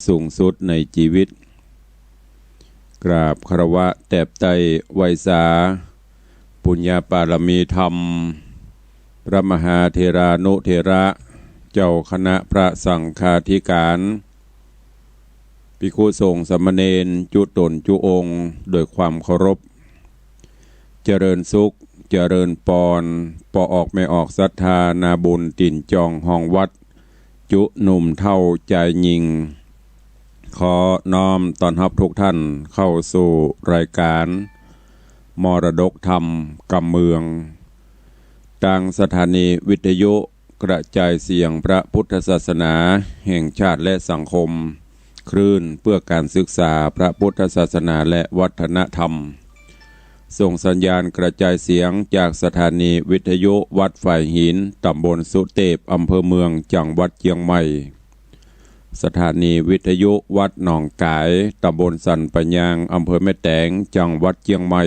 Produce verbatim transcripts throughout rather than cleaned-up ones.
สูงสุดในจีวิต กราบคารวะแตบไต้ไหว้สา ปุญญาปารมีธรรม พระมหาเถรานุเถระ เจ้าคณะพระสังฆาธิการ ภิกขุสงฆ์สามเณรจุต๋นจุองค์ โดยความเคารพ เจริญสุข เจริญปอน ป้อออกแม่ออกศรัทธา นาบุญตี๋นจองฮองวัด จุหนุ่มเฒ่าจายญิง ขอน้อมต้อนฮับทุกท่านเข้าสู่รายการมรดกธรรมกำเมือง ตางสถานีวิทยุกระจายเสียงพระพุทธศาสนาแห่งชาติและสังคม คลื่นเพื่อการศึกษาพระพุทธศาสนาและวัฒนธรรม ส่งสัญญาณกระจายเสียงจากสถานีวิทยุวัดฝายหิน ตำบลสุเตพ อำเภอเมือง จังหวัดเจียงใหม่ สถานีวิทยุวัดหนองก๋าย ตำบลสันป่ายาง อำเภอแม่แตง จังหวัดเจียงใหม่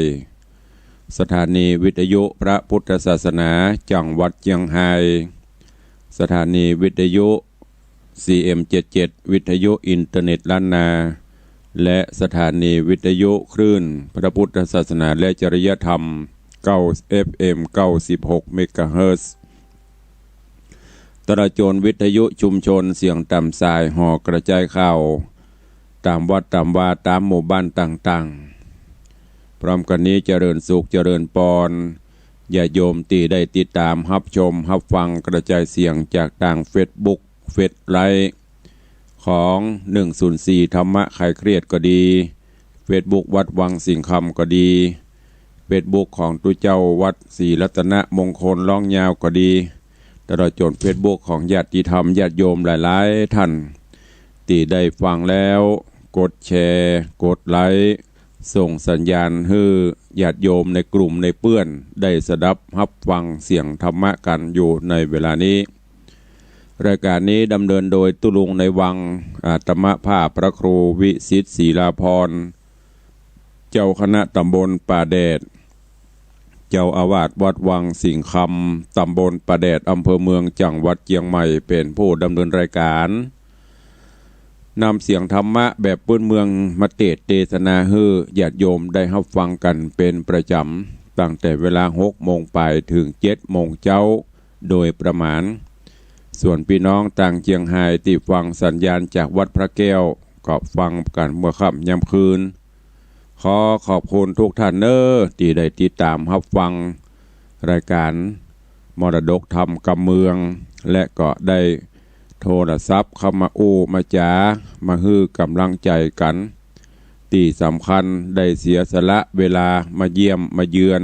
สถานีวิทยุพระพุทธศาสนา จังหวัดเจียงฮาย สถานีวิทยุ ซีเอ็มเจ็ดเจ็ด วิทยุอินเทอร์เน็ตล้านนา และสถานีวิทยุคลื่นพระพุทธศาสนาและจริยธรรม เก้า เอฟเอ็ม เก้าสิบหก เมกะเฮิรตซ์ ตลอดจ๋นวิทยุชุมชนเสียงต๋ามสายหอกระจายข่าว ต๋ามวัดต๋ามวา ต๋ามหมู่บ้านต่างๆ พร้อมกั๋นนี้เจริญสุขเจริญปอน ญาติโยมตี้ได้ติดต๋ามฮับชมฮับฟังกระจายเสียงจากตางเฟซบุ๊ก เฟซไลฟ์ ของ หนึ่งศูนย์สี่ ธรรมะคลายเครียดก็ดี เฟซบุ๊กวัดวังสิงห์คำก็ดี เฟซบุ๊กของตุ๊เจ้าวัดศรีรัตนมงคลร้องยาวก็ดี ตลอดจ๋นเฟซบุ๊กของญาติธรรมญาติโยมหลายๆ ท่าน ตี้ได้ฟังแล้ว กดแชร์ กดไลค์ ส่งสัญญาณหื้อญาติโยมในกลุ่มในเปื้อนได้สดับฮับฟังเสียงธรรมะกั๋นอยู่ในเวลานี้ รายการนี้ดำเนินโดยตุ๊ลุงในวัง อาตมาภาพพระครูวิสิทธิ์ ศิลาภรณ์ เจ้าคณะตำบลป่าแดด เจ้าอาวาสวัดวังสิงห์คำ ตำบลป่าแดด อำเภอเมือง จังหวัดเจียงใหม่ เป๋นผู้ดำเนินรายการ นำเสียงธรรมะแบบปื๊นเมืองมาเตสน์เตสนาหื้อญาติโยมได้ฮับฟังกั๋นเป๋นประจ๋ำ ตั้งแต่เวลาหกโมงปายเถิงเจ็ดโมงเจ๊า โดยประมาณ ส่วนปี้น้องตางเจียงฮายตี้ฟังสัญญาณจากวัดพระแก้ว ก็ฟังกั๋นเมื่อค่ำยามคืน ขอขอบคุณทุกท่านเน้อ ตี้ได้ติดต๋ามฮับฟังรายการมรดกธรรมกำเมือง และก็ได้โทรศัพท์เข้ามาอู้มาจ๋า มาหื้อก๋ำลังใจ๋กั๋น ตี้สำคัญได้เสียสละเวลามาเยี่ยมมาเยือน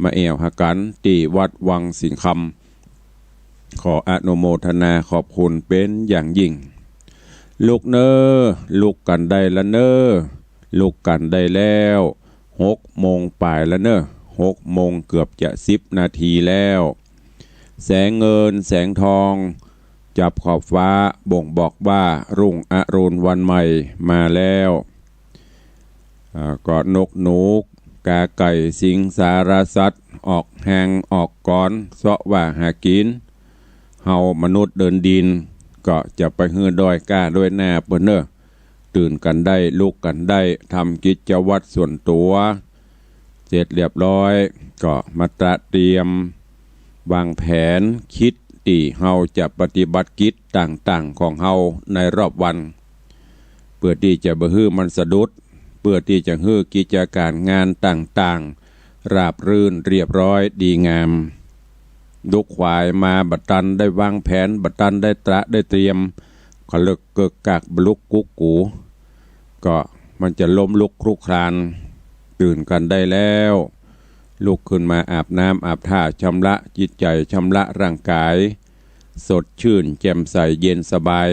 มาแอ่วหากั๋นตี้วัดวังสิงห์คำ ขออนุโมทนาขอบคุณเป๋นอย่างยิ่ง ลุกเน้อ ลุกกั๋นได้ละเน้อ ลุกกั๋นได้แล้ว หกโมงปายละเน้อ หกโมงเกือบจะสิบนาทีแล้ว แสงเงินแสงทองจับขอบฟ้าบ่งบอกว่ารุ่งอรุณวันใหม่มาแล้ว อ่า ก็นกหนู กาไก่ สิงสารสัตว์ ออกแฮงออกกอน เซาะว่าหากิ๋น เฮามนุษย์เดินดิน ก็จะไปหื้อด้อยก้าด้อยหน้าเปิ้นเน้อ ตื่นกั๋นได้ ลุกกั๋นได้ ทำกิจวัตรส่วนตั๋ว เสร็จเรียบร้อย ก็มาตระเตรียม วางแผน กึ๊ดตี้เฮาจะปฏิบัติกิจต่างๆ ของเฮาในรอบวัน เปื้อตี้จะบ่หื้อมันสะดุด เปื้อตี้จะหื้อกิจก๋านงานต่างๆ ราบรื่นเรียบร้อยดีงาม ลุกขวายมาบ่ตันได้วางแผน บ่ตันได้ตระได้เตรียม ก็เลิกเกิกกักบ่ลุกกุ๊กกู ก็มันจะล้มลุกคลุกคลาน ตื่นกั๋นได้แล้ว ลุกขึ้นมาอาบน้ำอาบท่า ชำระจิตใจ๋ ชำระร่างก๋าย สดชื่นแจ่มใสเย็นสบาย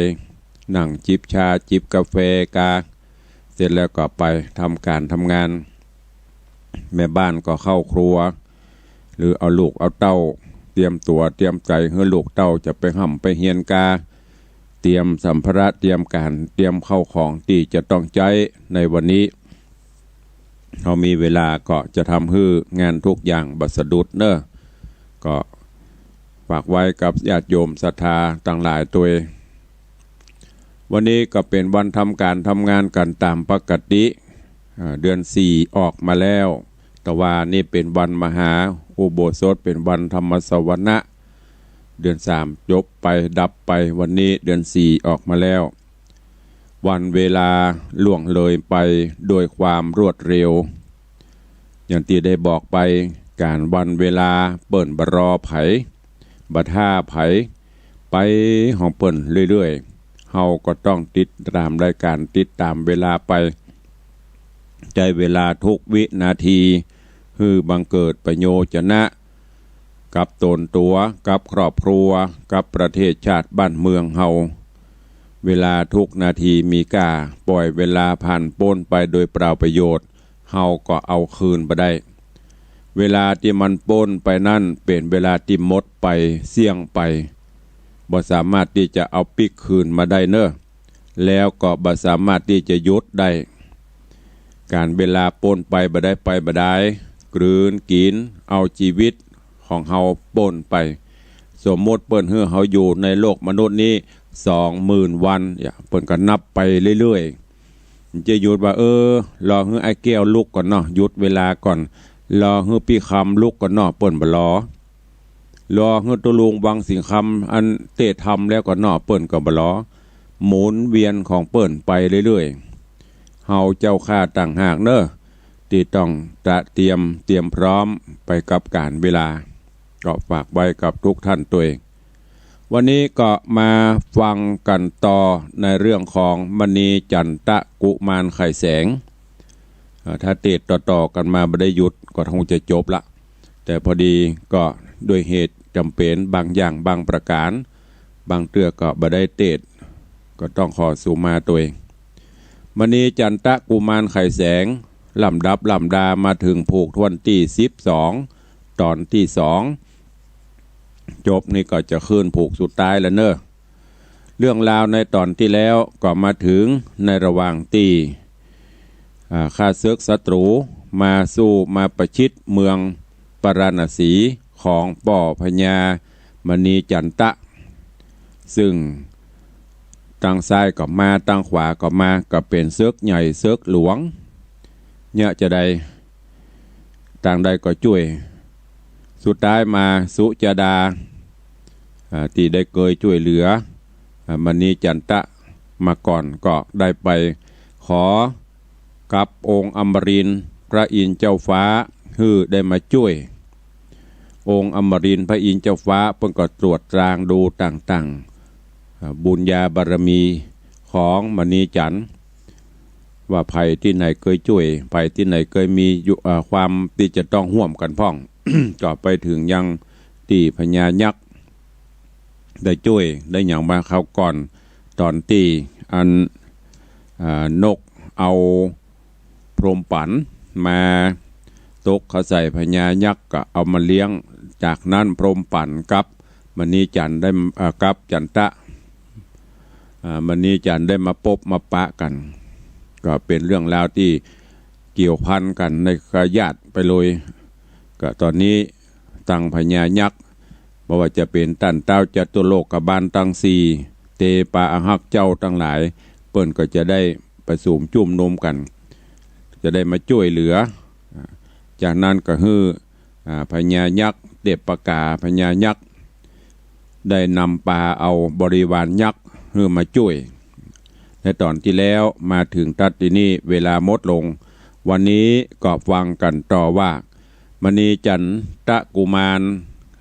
นั่งจิบชาจิบกาแฟกา เสร็จแล้วก็ไปทำก๋านทำงาน แม่บ้านก็เข้าครัว หรือเอาลูกเอาเต้า เตรียมตั๋วเตรียมใจ๋หื้อลูกเต้าจะไปฮ่ำไปเฮียนกา เตรียมสัมภาระ เตรียมก๋าน เตรียมข้าวของตี้จะต้องใจ๊ในวันนี้ เฮามีเวลาก็จะทำหื้องานทุกอย่างบ่สะดุดเน้อ ก็ฝากไว้กับญาติโยมศรัทธาตังหลายตวย วันนี้ก็เป๋นวันทำก๋านทำงานกั๋นต๋ามปกติ อ่า เดือนสี่ออกมาแล้ว ตะวานี้เป๋นวันมหาอุโบสถ เป๋นวันธรรมสวนะ เดือนสามจบไปดับไป วันนี้เดือนสี่ออกมาแล้ว วันเวลาล่วงเลยไปโดยความรวดเร็ว อย่างตี้ได้บอกไป ก๋านวันเวลาเปิ้นบ่รอใผ บ่ท้าใผ ไปของเปิ้นเรื่อยๆ เฮาก็ต้องติดต๋ามรายก๋าน ติดต๋ามเวลาไป ใจ๊เวลาทุกวินาที หื้อบังเกิดประโยชน์จะนะ กับต๋นตั๋ว กับครอบครัว กับประเทศชาติบ้านเมืองเฮา เวลาทุกนาทีมีก้า ป่อยเวลาผ่านป๊นไปโดยเปล่าประโยชน์ เฮาก็เอาคืนบ่ได้ เวลาตี้มันป๊นไปนั้นเป๋นเวลาตี้หมดไป เสี้ยงไป บ่สามารถตี้จะเอาปิ๊กคืนมาได้เน่อ แล้วก็บ่สามารถตี้จะหยุดได้ ก๋านเวลาป๊นไปบ่ได้ไปบ่ได้ กลืนกิ๋นเอาจีวิตของเฮาป๊นไป สมมุติเปิ้นหื้อเฮาอยู่ในโลกมนุษย์นี้สองหมื่นวัน เนี่ย เปิ้นก็นับไปเรื่อยๆ จะหยุดว่า เออ รอหื้อไอ้แก้วลุกก่อนเนาะ หยุดเวลาก่อน รอหื้อปี้คำลุกก่อนเนาะ เปิ้นบ่รอ รอหื้อตุ๊ลุงวังสิงห์คำอันเตศน์ธรรมแล้วก่อนเนาะ เปิ้นก็บ่รอ หมุนเวียนของเปิ้นไปเรื่อยๆ เฮาเจ้าข้าต่างหากเน่อ ตี้ต้องตระเตรียม เตรียมพร้อมไปกับก๋าลเวลา ก็ฝากไว้กับทุกท่านตวย วันนี้ก็มาฟังกั๋นต่อในเรื่องของมณีจันตะกุมารไข่แสง เอ่อ ถ้าเตศน์ต่อๆ กั๋นมาบ่ได้หยุดก็คงจะจบละ แต่พอดีก็ด้วยเหตุจ๋ำเป๋นบางอย่างบางประก๋าล บางเตื้อก็บ่ได้เตศน์ ก็ต้องขอสูมาตวย มณีจันตะกุมารไข่แสง ลำดับลำดามาเถิงผูกถ้วนตี้สิบสอง ต๋อนตี้สอง จบนี่ก็จะขึ้นผูกสุดท้ายแล้วเน่อ เรื่องราวในต๋อนตี้แล้วก็มาเถิงในระหว่างตี้ อ่า ข้าเสิกศัตรูมาสู้มาประชิดเมืองปาราณสีของป้อพญามณีจันตะ ซึ่งตางซ้ายก็มา ตางขวาก็มา ก็เป๋นเสิกใหญ่เสิกหลวง เยียะจาใด ตางใดก็จ้วย สุดท้ายมาสุจาดา อ่า ตี้ได้เกยจ้วยเหลือ อ่า มณีจันตะมาก่อน ก็ได้ไปขอกับองค์อมรินทร์พระอินทร์เจ้าฟ้า หื้อได้มาจ้วย องค์อมรินทร์พระอินทร์เจ้าฟ้าเปิ้นก็ตรวจตรางดูต่างๆ อ่า บุญญาบารมีของมณีจันทร์ ว่าใผตี้ไหนเกยจ้วย ใผตี้ไหนเกยมีอยู่ เอ่อ ความตี้จะต้องฮ่วมกั๋นพ่อง ก็ไปเถิงยังตี้พญายักษ์ได้จ้วย ได้หยังมาคราวก่อน ต๋อนตี้อัน อ่า นกเอาพรหมปั๋นมาตกเข้าใส่พญายักษ์ ก็เอามาเลี้ยง จากนั้นพรหมปั๋นกับมณีจันทร์ได้ อ่า กับจันตะ อ่า มณีจันทร์ได้มาปบมาปะกั๋น ก็เป๋นเรื่องราวตี้เกี่ยวพันกั๋นในเครือญาติไปเลย ก็ต๋อนนี้ตังพญายักษ์ บ่ว่าจะเป๋นต้านท้าวจตุโลกบาลตังสี่ เตปาอาฮักเจ้าตังหลาย เปิ้นก็จะได้ประสุมจุมนุมกั๋น จะได้มาจ้วยเหลือ อ่า จากนั้นก็หื้อ อ่า พญายักษ์ เตปปกาพญายักษ์ ได้นำปาเอาบริวารยักษ์หื้อมาจ้วย ในต๋อนตี้แล้วมาเถิงตั๊ดตี้นี่เวลาหมดลง วันนี้ก็ฟังกั๋นต่อว่า มณีจันตะกุมาร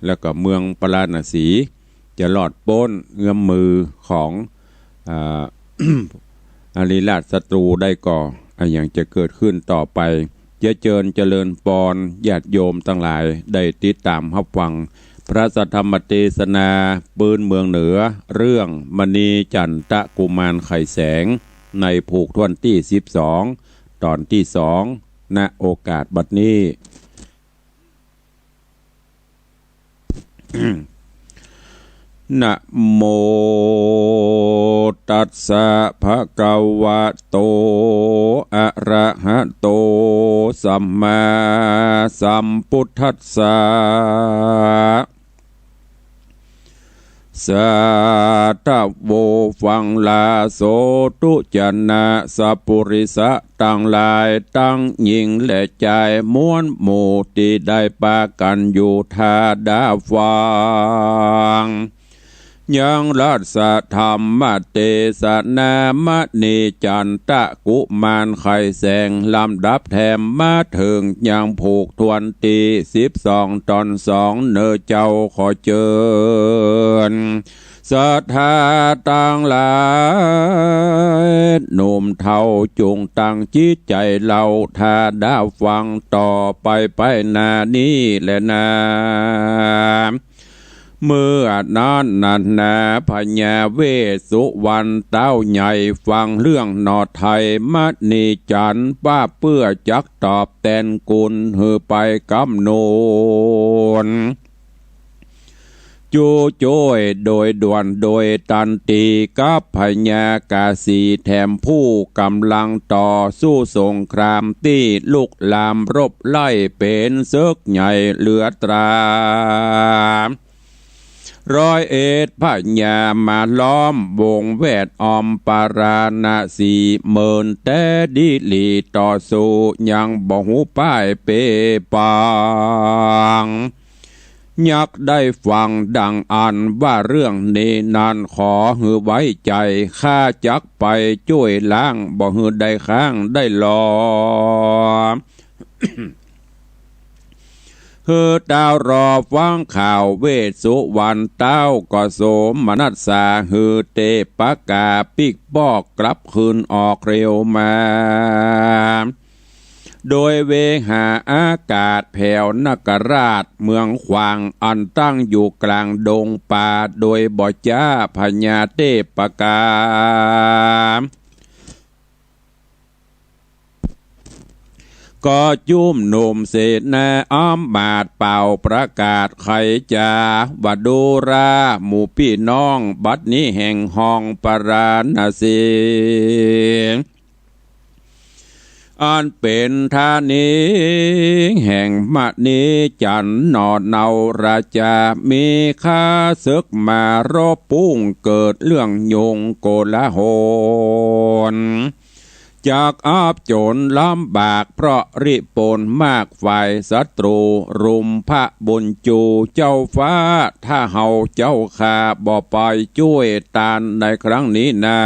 แล้วก็เมืองปาราณสี จะรอดป๊นเงื้อมมือของ อ่า อริราชศัตรูได้ก่อ อะหยังจะเกิดขึ้นต่อไป จะเจิญเจริญปอนญาติโยมตังหลาย ได้ติดต๋ามฮับฟัง พระสัทธรรมเตสนาปื๊นเมืองเหนือ เรื่องมณีจันตะกุมารไข่แสง ในผูกถ้วนตี้สิบสอง ต๋อนตี้สอง ณ โอกาสบัดนี้ นะโมตัสสะภะคะวะโต อะระหะโต สัมมาสัมพุทธัสสะ สาธโว ฟังลา โสธุ จนะ สัปปุริสะตังหลาย ตังญิงและจาย มวลหมู่ตี้ได้ปากั๋นอยู่ท่าดาฟัง ยังรัสธรรมเตสนามณีจันตะกุมารไขแสง ลำดับแถมมาเถิงยังผูกถ้วนตี้สิบสองต๋อนสอง เน่อเจ้าขอเจิญ ศรัทธาตังหลาย หนุ่มเฒ่าจุ่งตั้งจิตใจ๋เล่าท่าดาฟังต่อไปไปหน้านี้แลนา เมื่อนั้นนานา พญาเวสสุวรรณเต้าใหญ่ฟังเรื่องหนอไทยมณีจันทร์ ว่าเปื้อจักตอบแตนกุณหื้อไปกำหนด จู้จ้วยโดยด่วนโดยตันตีกับพญากาสีแถมผู้ก๋ำลังต่อสู้สงครามตี้ลุกลามรบไล่เป๋นศึกใหญ่เหลือตรา ร้อยเอ็ดพญามาล้อมวงแวดอ้อมปาราณสี เมินแต่ดีหลีต่อสู้ยังบ่ฮู้ป้ายเป๋ปาง ยักษ์ได้ฟังดังอั้นว่าเรื่องนี้นั้นขอหื้อไว้ใจ๋ ข้าจักไปจ้วยล้างบ่หื้อได้ค้างได้ลอ หื้อเต้ารอฟังข่าว เวสสุวรรณเต้าก็โสมนัสสา หื้อเตปกาปิ๊กปอกกลับคืนออกเร็วมา โดยเวหาอากาศแผวนักราชเมืองขวาง อันตั้งอยู่กลางดงป่า โดยบ่จ๊าพญาเตปกา ก็จุมนุมเสนาอำมาตย์เป่าประกาศไขจ๋า ว่าดูราหมู่ปี้น้อง บัดนี้แห่งห้องปาราณสี อันเป๋นธานีแห่งมณีจันทร์หน่อเนาราจา มีข้าศึกมารบปุ้ง เกิดเรื่องยุ่งโกลาหล จักอับจนลำบาก เพราะริปนมาก ฝ่ายศัตรูรุมพระบุญจูเจ้าฟ้า ถ้าเฮาเจ้าข้าบ่ไปจ้วยตานในครั้งนี้นา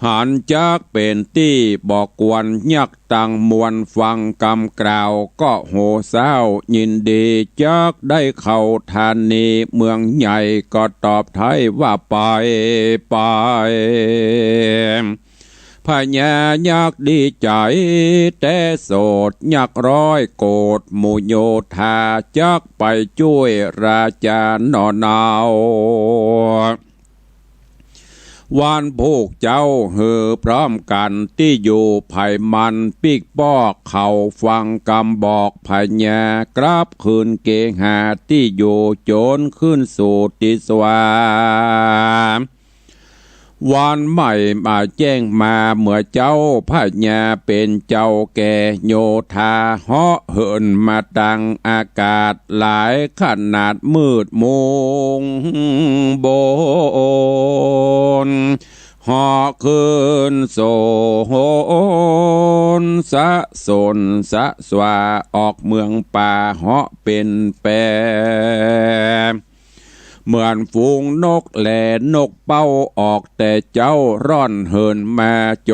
หันจักเป๋นตี้บ่ควร ยักษ์ตังมวลฟังกำกล่าว ก็โห่เศร้ายินดี จักได้เข้าธานีเมืองใหญ่ ก็ตอบไท้ว่าไป ไป พญายักษ์ดีใจ๋ แต่โสดยักษ์ร้อยโกฏ หมู่โยธาจักไปจ้วยราจาหน่อเนา วันพวกเจ้าหื้อพร้อมกั๋นตี้อยู่ไผมัน ปิ๊กปอกเข้าฟังกำบอกพญา กลับคืนเกหาตี้อยู่ โจรขึ้นสู่ติสวา วันใหม่มาแจ้งมาเมื่อเจ้าพญาเป๋นเจ้าแก่โยธา เหาะเหินมาตังอากาศหลายขนาดมืดมุงบน เหาะขึ้นโสนสะสนสะสวา ออกเมืองป่าเหาะเป๋นแป เหมือนฝูงนกแลนกเป้าออก แต่เจ๊าร่อนเหินมาจ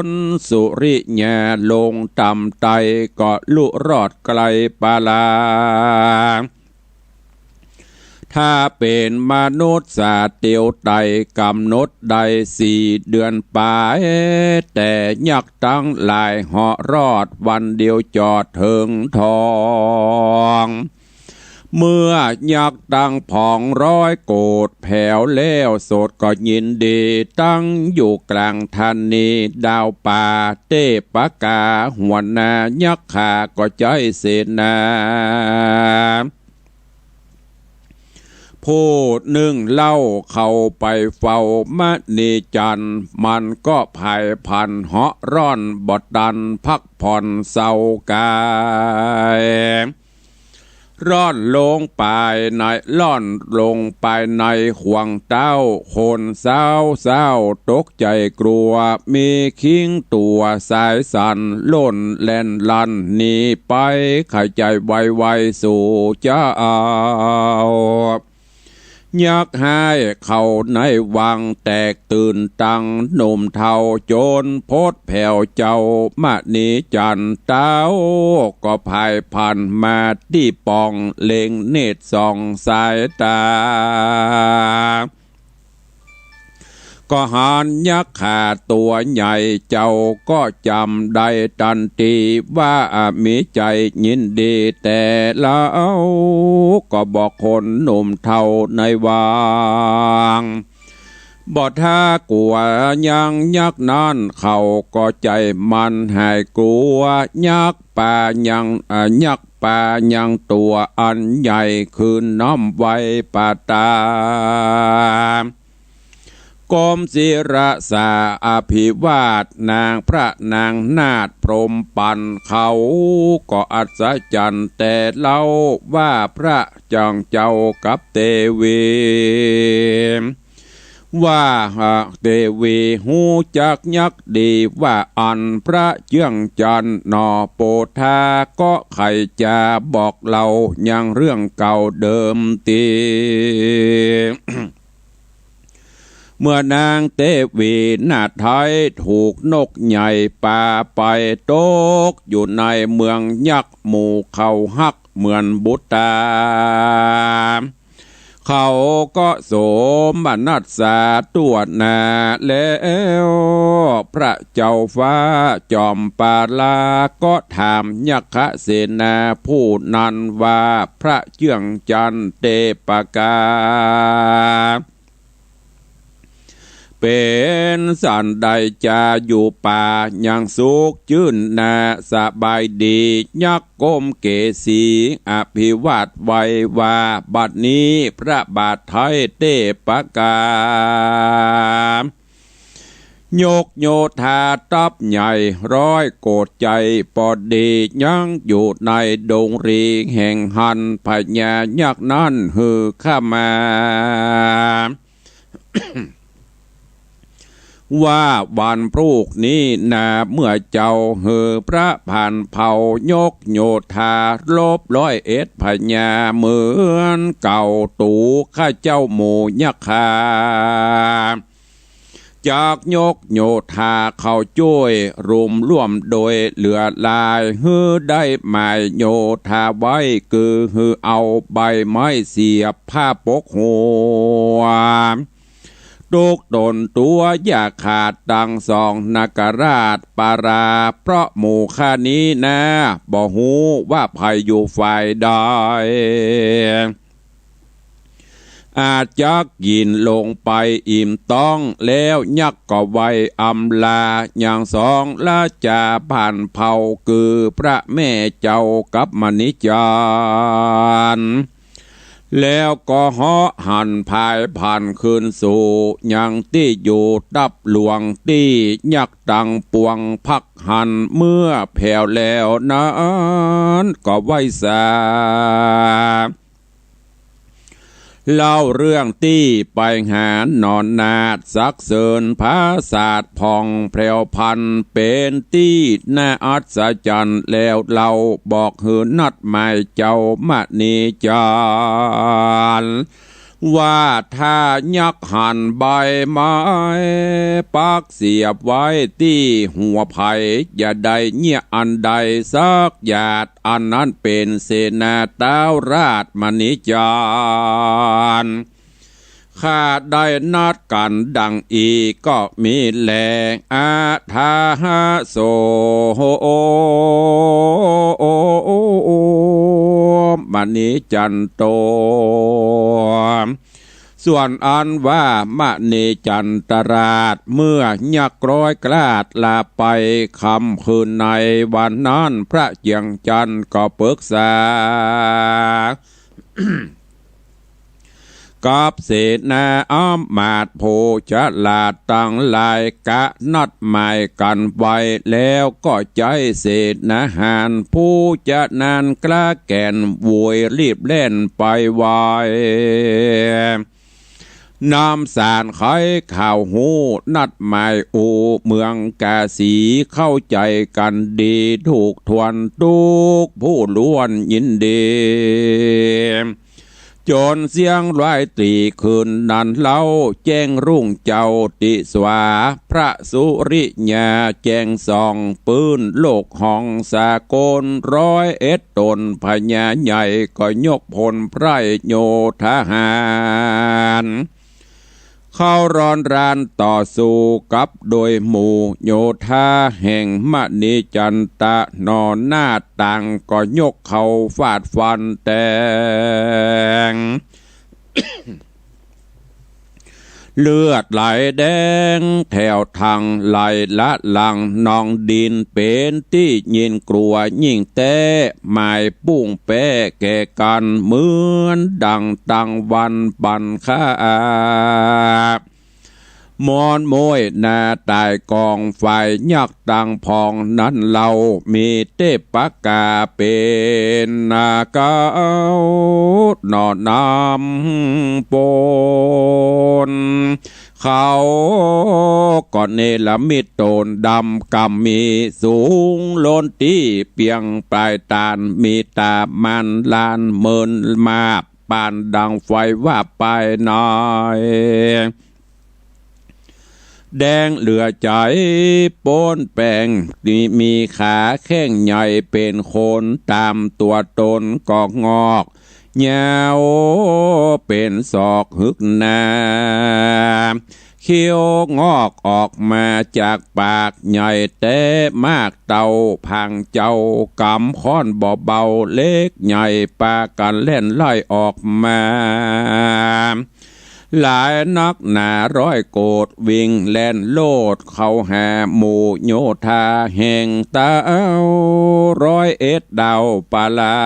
นสุริยาลงต่ำไต้ ก็ลุรอดไกลปาลา ถ้าเป๋นมนุษย์สาเตียวไต้ ก๋ำหนดได้สี่เดือนปาย แต่ยักษ์ตังหลายเหาะรอดวันเดียวจอดเถิงทอง เมื่อยักษ์ตังผองร้อยโกฏแผวแล้ว โสดก็ยินดี ตั้งอยู่กลางธานีดาวป่า เตปกาหัวหน้ายักษ์ข้าก็ใจ๊เสนา ผู้นึ่งเล่าเข้าไปเฝ้ามณีจันทร์ มันก็ผายผันเหาะร่อนบ่ตันพักผ่อนเซากาย ร่อนลงไปใน ร่อนลงไปในข่วงเต๊า คนเซ้าเศร้าตกใจ๋กลัว มีคิงตั๋วสายสั่น ล่นแล่นลันหนีไป ใค่ใจ๋ไวๆ สู่เจ้า ยักษ์ฮ้ายเข้าในวัง แตกตื่นตังหนุ่มเฒ่า จ๋นพดแผ่วเจ้ามณีจันทร์ เต๊าก็ผ่ายผ่านมาตี้ป่อง เล็งเนตรส่องสายต๋า ก็หันยักษ์ขาตั๋วใหญ่ เจ้าก็จ๋ำได้ตันที ว่ามีใจ๋ยินดีแต๊เล่า ก็บอกคนหนุ่มเฒ่าในวัง บ่ถ้ากลัวยังยักษ์นั้น เขาก็ใจ๋มันหายกลัว ยักษ์ป่ายัง อ่า ยักษ์ป่ายังตั๋วอันใหญ่ คือน้อมไหว้ปาตา ก้มศีรษะอภิวาทนางพระนางนาถพรหมปัน เขาก็อัศจรรย์แต๊เล่า ว่าพระจางเจ้ากับเตวี ว่าหากเตวีฮู้จักยักษ์ดี ว่าอันพระเจื้องจันทร์หนอ โปธาก็ใค่จะบอกเล่า ยังเรื่องเก่าเดิมตี้ เมื่อนางเตวีนาถไท้ถูกนกใหญ่ปาไป ตกอยู่ในเมืองยักษ์ หมู่เขาฮักเหมือนบุตตา เขาก็โสมนัสสาตั๋วหน้าแล้ว พระเจ้าฟ้าจอมปาลาก็ถามยักขเสนาผู้นั้นว่า พระเจื้องจันทร์เตปกา เป๋นสันใดจาอยู่ป่า ยังสุขจื้นนาสบายดี ยักษ์ก้มเกศีอภิวาทไหว้ว่า บัดนี้พระบาทไท้เตปกา ยกโยธาทัพใหญ่ร้อยโกดใจ๋ปอดี ยังอยู่ในดงรีแห่งหันพญายักษ์นั้นหื้อข้ามา ว่าวันพรุ่งนี้นา เมื่อเจ้าหื้อพระผ่านเผ่ายกโยธา รบร้อยเอ็ดพญาเหมือนเก่า ตั๋วข้าเจ้าหมู่ยักขา จักยกโยธาเข้าจ้วย รุมร่วมโดยเหลือหลาย หื้อได้หมายโยธาไว้ คือหื้อเอาใบไม้เสียบผ้าปกหัว ทุกต๋นตั๋วอย่าขาดตังสอง นาคราชปารา เพราะหมู่ข้านี้นา บ่ฮู้ว่าใผอยู่ฝ่ายใด อาจจะกิ๋นลงไปอิ่มต๊อง แล้วยักษ์ก็ไหว้อำลา ยังสองราจาผ่านเผ่า คือพระแม่เจ้ากับมณีจันทร์ แล้วก็เหาะหันพายผ่านคืนสู่ยังตี้อยู่ทัพหลวงตี้ ยักษ์ตังปวงพักหัน เมื่อแผ่วแล้วนั้นก็ไหว้สา เล่าเรื่องตี้ไปหาหนอนาถ สรรเสริญผาสาทผ่องแผวพรรณ เป๋นตี้น่าอัศจรรย์ แล้วเล่าบอกหื้อนัดหมายเจ้ามณีจันทร์ ว่าถ้ายักษ์หันใบไม้ปักเสียบไว้ตี้หัวใผ อย่าได้เยียะอันใดสักหยาด อันนั้นเป๋นเสนาท้าวราชมณีจันทร์ ข้าได้นัดกั๋นดังอี้ก็มีแล อะถาหะโส มณีจันโต ส่วนอันว่ามณีจันตราช เมื่อยักษ์ร้อยกราชลาไป ค่ำคืนในวันนั้น พระเจื้องจันทร์ก็ปรึกษา กับเสนาอำมาตย์ผู้ฉลาดตังหลาย กะนัดหมายกั๋นไว้แล้ว ก็ใจ๊เสนาหารผู้จะนั้นกล้าแก่นโวยรีบแล่นไปไว นำสารไขข่าวฮู้ นัดหมายอู้เมืองกาสี เข้าใจ๋กั๋นดี ถูกถ้วนกู้ผู้ล้วนยินดี จ๋นเสี้ยงร้อยตี้คืนนั้นเล่า แจ้งรุ่งเจ้าติสวา พระสุริยาแจ้งส่อง ปื้นโลกฮ้องสากล ร้อยเอ็ดต๋นพญาใหญ่ ก็ยกพลไพร่โยธาหาร เข้าร้อนรานต่อสู้กับโดยหมู่โยธาแห่งมณีจันตะ หน่อหน้าต่างก็ยกเข้าฟาดฟันแตง เลือดไหลแดงแถวทางไหลละหลัง นองดินเป๋นตี้ยินกลัวยิ่งแต๊ หมายปุ้งแป๊แก่กั๋น เหมือนดั่งตังวันปันค่า มอนโม้ยหน้าต๋ายก๋อง ฝ่ายยักษ์ตังผองนั้นเล่า มีเต๊ปะกาเป๋นนาเก๊า หน่อนำปน เขาก็เนรมิตต๋นดำกำมี สูงล้นตี้เปียงป๋ายต๋าน มีต๋าม่านลานเมินมาบ ปานดั่งไฟวาบไปใน แดงเหลือใจ๋ ป๊นแป๋ง มี มีขาแข้งใหญ่เป๋นคน ต๋ามตั๋วต๋นก็งอก ยาวเป๋นศอกหึกหนา เขี้ยวงอกออกมาจากปาก ใหญ่แต๊มากเต้าผางเจ้า กำค้อนบ่เบา เล็กใหญ่ปากั๋นแล่นไล่ออกมา หลายนักหนาร้อยโกด วิ่งแล่นโลดเข้าหาหมู่โยธาแห่งเต้า ร้อยเอ็ดดาวปาลา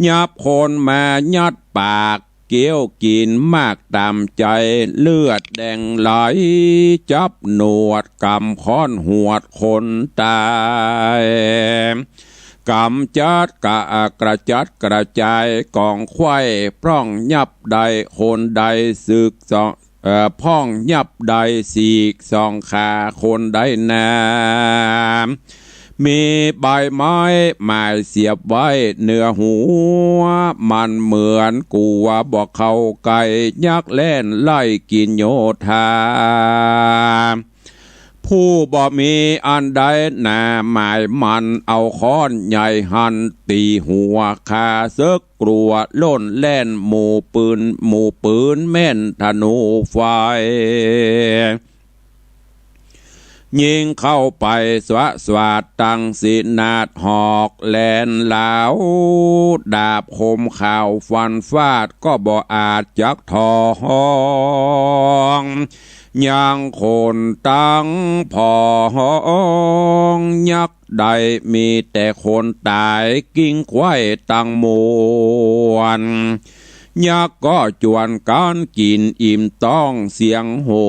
ยับคนมายัดปาก เกี้ยวกิ๋นมากต๋ามใจ๋ เลือดแดงไหลจับหนวด กำค้อนหวดคนต๋าย ก๋ำจัดกะ กระจัดกระจายก๋องไขว้ พ่องยับได้คนได้สึกสอง เอ่อ พ่องยับได้สีกสองขาคนได้นา มีใบไม้หมายเสียบไว้เหนือหัว มันเหมือนกั๋วบ่เข้าใก้ ยักษ์แล่นไล่กิ๋นโยธา ผู้บ่มีอันใดหนาหมายมัน เอาค้อนใหญ่หันตี๋หัวข้าเสิก กลัวล้นแล่นหมู่ปืน หมู่ปืนแม่นธนูไฟ ยิงเข้าไปสวะสวาดตังสินาดหอก แหลนหลาวดาบคมข่าวฟันฟาด ก็บ่อาจจักทอง ยังคนตังผองยักษ์ ได้มีแต่คนต๋าย กิ้งไขว้ตังมวล ยักษ์ก็จวนกั๋นกิ๋นอิ่มต๊อง เสียงโห่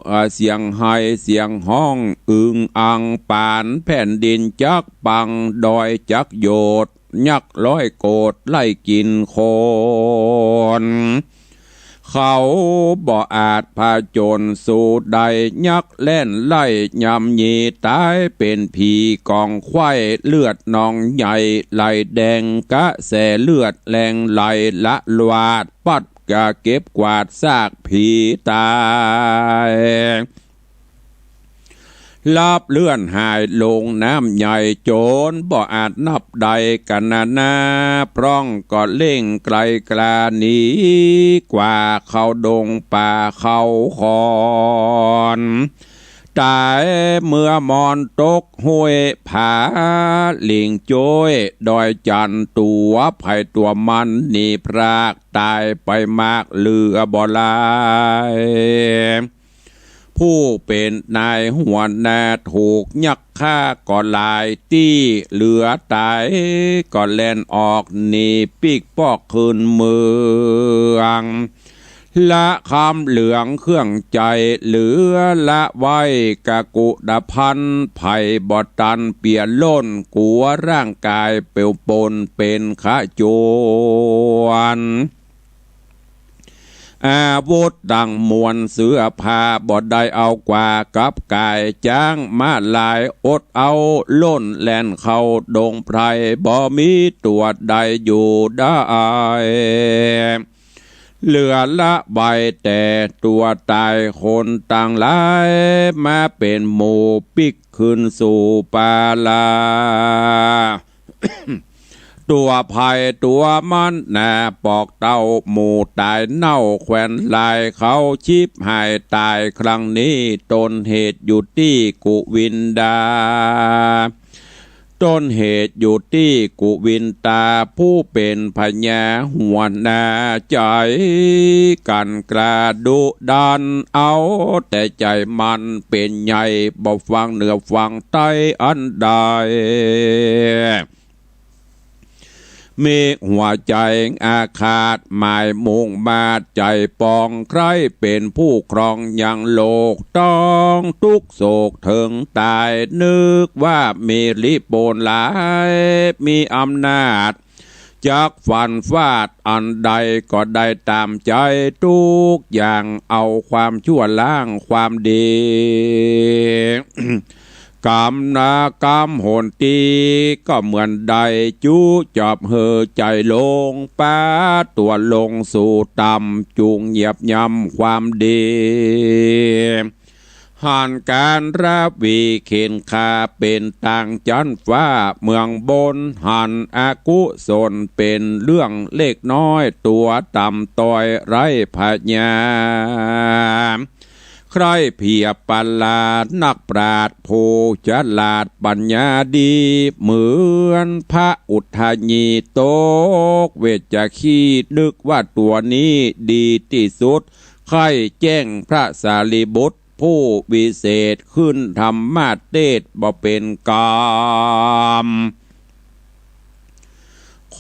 เอ่อ เสียงไห้เสียงฮ้อง อึงอังปานแผ่นดินจักปัง ดอยจักโยด ยักษ์ร้อยโกดไล่กิ๋นคน เขาบ่อาจผจญสู้ได้ ยักษ์แล่นไล่ยำยีต๋ายเป๋นผีก๋องไขว้ เลือดนองใหญ่ไหลแดง กระแสเลือดแรงไหลละหวาด ปัดกะเก็บกวาดซากผีต๋าย ลับเลื่อนหายลงน้ำใหญ่ จ๋นบ่อาจนับได้กั๋นนานา พร่องก็เร่งไกลกล้าหนี กว่าเข้าดงป่าเข้าคอน ต๋ายเมื่อมอนตกห้วยผา หลิงโจ้ยดอยจัน ตั๋วใผตั๋วมันหนีพราก ต๋ายไปมากเหลือบ่หลาย ผู้เป๋นนายหัวหน้าถูกยักษ์ฆ่าก็หลายตี้ เหลือต๋ายก็แล่นออกหนีปิ๊กปอกคืนเมือง ละคำเหลืองเครื่องใจ๋ เหลือละไว้กกุฏภัณฑ์ ไผบ่ตันเปียล่น กั๋วร่างก๋ายเป๋วปนเป๋นขจวน อาวุธตังมวลเสื้อผ้าบ่ได้เอากว่ากับก๋าย จ๊างม้าลายอดเอาล่นแล่นเข้าดงไพร บ่มีตั๋วใดอยู่ได้ เหลือละไว้แต่ตั๋วต๋าย คนตังหลายมาเป๋นหมู่ปิ๊กคืนสู่ป่าลา ตั๋วใผตั๋วมันนา ปอกเต้าหมู่ต๋ายเน่า แควนลายเขาฉิบหายต๋าย ครั้งนี้ต้นเหตุอยู่ตี้กุวินดา ต้นเหตุอยู่ตี้กุวินดา ผู้เป๋นพญาหัวหน้า ใจ๋กั๋นกล้าดุดัน เอาแต่ใจ๋มันเป๋นใหญ่ บ่ฟังเหนือฟังใต้อันใด มีหัวใจ๋อาฆาตหมายมุ่งมาด ใจ๋ปองใคร่เป๋นผู้ครองยังโลก ต้องตุ๊กข์โศกเถิงต๋าย นึกว่ามีฤทธิ์ปนหลาย มีอำนาจจักฟันฟาดอันใดก็ได้ต๋ามใจ๋ ตุ๊กอย่างเอาความชั่วล้างความดี กำนากำหนตี้ก็เหมือนได้จุจอบหื้อใจ๋ลง ปาตั๋วลงสู่ต่ำ จุ่งเหยียบย่ำความดี หันก๋านราวีเข็นฆ่าเป๋นต่างจั๊นฟ้าเมืองบน หันอกุศลเป๋นเรื่องเล็กน้อย ตั๋วต่ำต้อยไร้พญา ใคร่เผียบประหลาดนักปราชญ์ผู้ฉลาดปัญญาดี เหมือนพระอุทยีตกเวชชี นึกว่าตั๋วนี้ดีตี้สุด ใค่แจ้งพระสารีบุตรผู้วิเศษ ขึ้นธรรมเตสน์บ่เป๋นกาม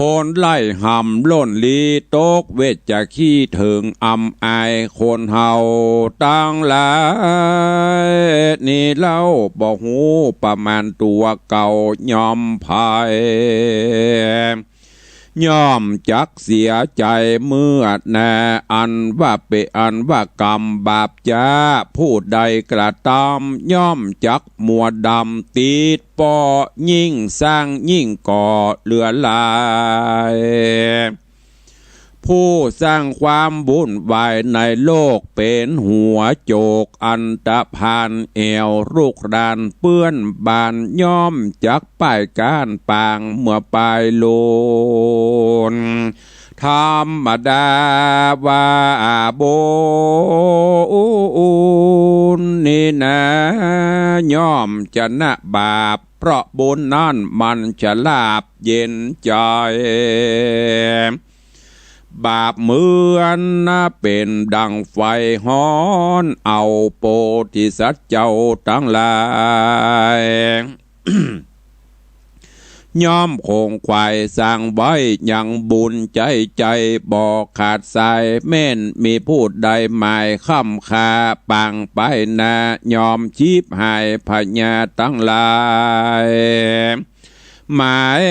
คนไล่หำล่นลี้ ตกเวชชีเถิงอำอายคนเฮาตังหลาย นี้เล่าบ่ฮู้ประมาณตั๋วเก่าย่อมไพ ย่อมจักเสียใจ๋เมื่อนา อันว่าเป๋นอันว่ากรรมบาปจ๊า ผู้ใดกระตำ ย่อมจักมัวดำติดเปาะ ยิ่งสร้างยิ่งก่อเหลือหลาย ผู้สร้างความวุ่นวายในโลก เป๋นหัวโจกอันตะพานแอ่ว ลูกหลานเปื้อนบ้าน ย่อมจักป้ายก้านปางเมื่อปายโลน ธรรมดาว่าบุญนี้นา ย่อมชนะบาป เพราะบุญนั้นมันจะราบเย็นใจ๋ บาปเหมือนนาเป๋นดั่งไฟฮ้อน เอาโพธิสัตว์เจ้าตังหลาย ย่อมคงไขว่สร้างไว้ยังบุญใจ๋ใจ๋บ่ขาดสาย แม้นมีผู้ใดหมายค้ำค่าปางไปนา ย่อมฉิบหายพญาตังหลาย หมาย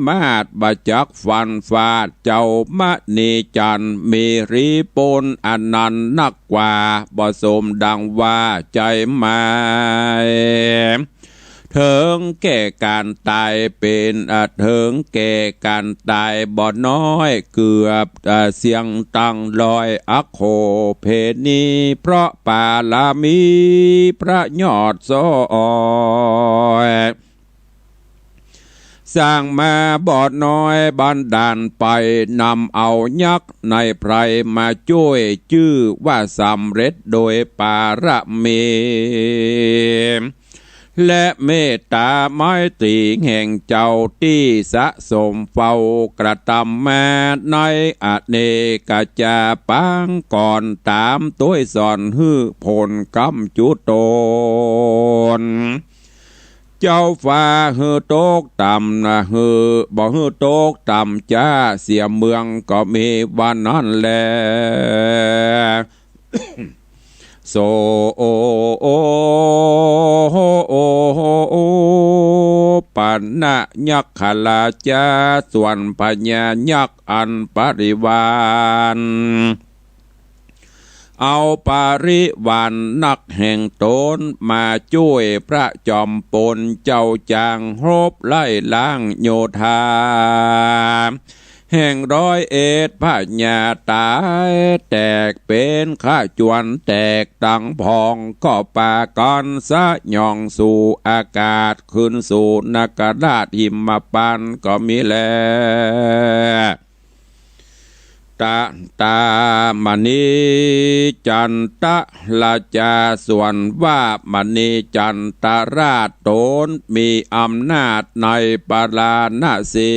มาดบ่จักฟันฟาด เจ้ามณีจันทร์มีฤทธิ์ปนอันนั้นนักกว่า บ่สมดั่งว่าใจ๋หมาย เถิงแก่ก๋านต๋ายเป๋น เอ่อ เถิงแก่ก๋านต๋ายบ่น้อย เกือบ เอ่อ เสี้ยงตังร้อย อัคโขเผนี เพราะปารามีพระยอดซ้อย สร้างมาบ่น้อยบันดาลไป นำเอายักษ์ในไพรมาจ้วย จื้อว่าสำเร็จโดยปารามี และเมตต๋าไมตรีแห่งเจ้าตี้สะสมเฝ้ากระตำมาในอเนกจาปางก่อนต๋ามตวยสอนหื้อผลก๋ำจุตน เจ้าฟ้าหื้อตกต่ำนะ หื้อ บ่หื้อตกต่ำจ๊า เสียเมืองก็มีวันนั้นแล โส โอ โอ โอ ปะนะยักขราชา ส่วนพญายักษ์อันบริวาร เอาบริวารนักแห่งต๋นมาจ้วยพระจอมปนเจ้า จ๋างฮบไล่ล้างโยธา แห่งร้อยเอ็ด พญาต๋ายแตกเป๋นขจวนแตกตังผอง ก็ปากั๋นสยองสู่อากาศ ขึ้นสู่นคราชหิมพานต์ก็มีแล ตะ ตามณีจันตราชา ส่วนว่ามณีจันตราชต๋นมีอำนาจในปาราณสี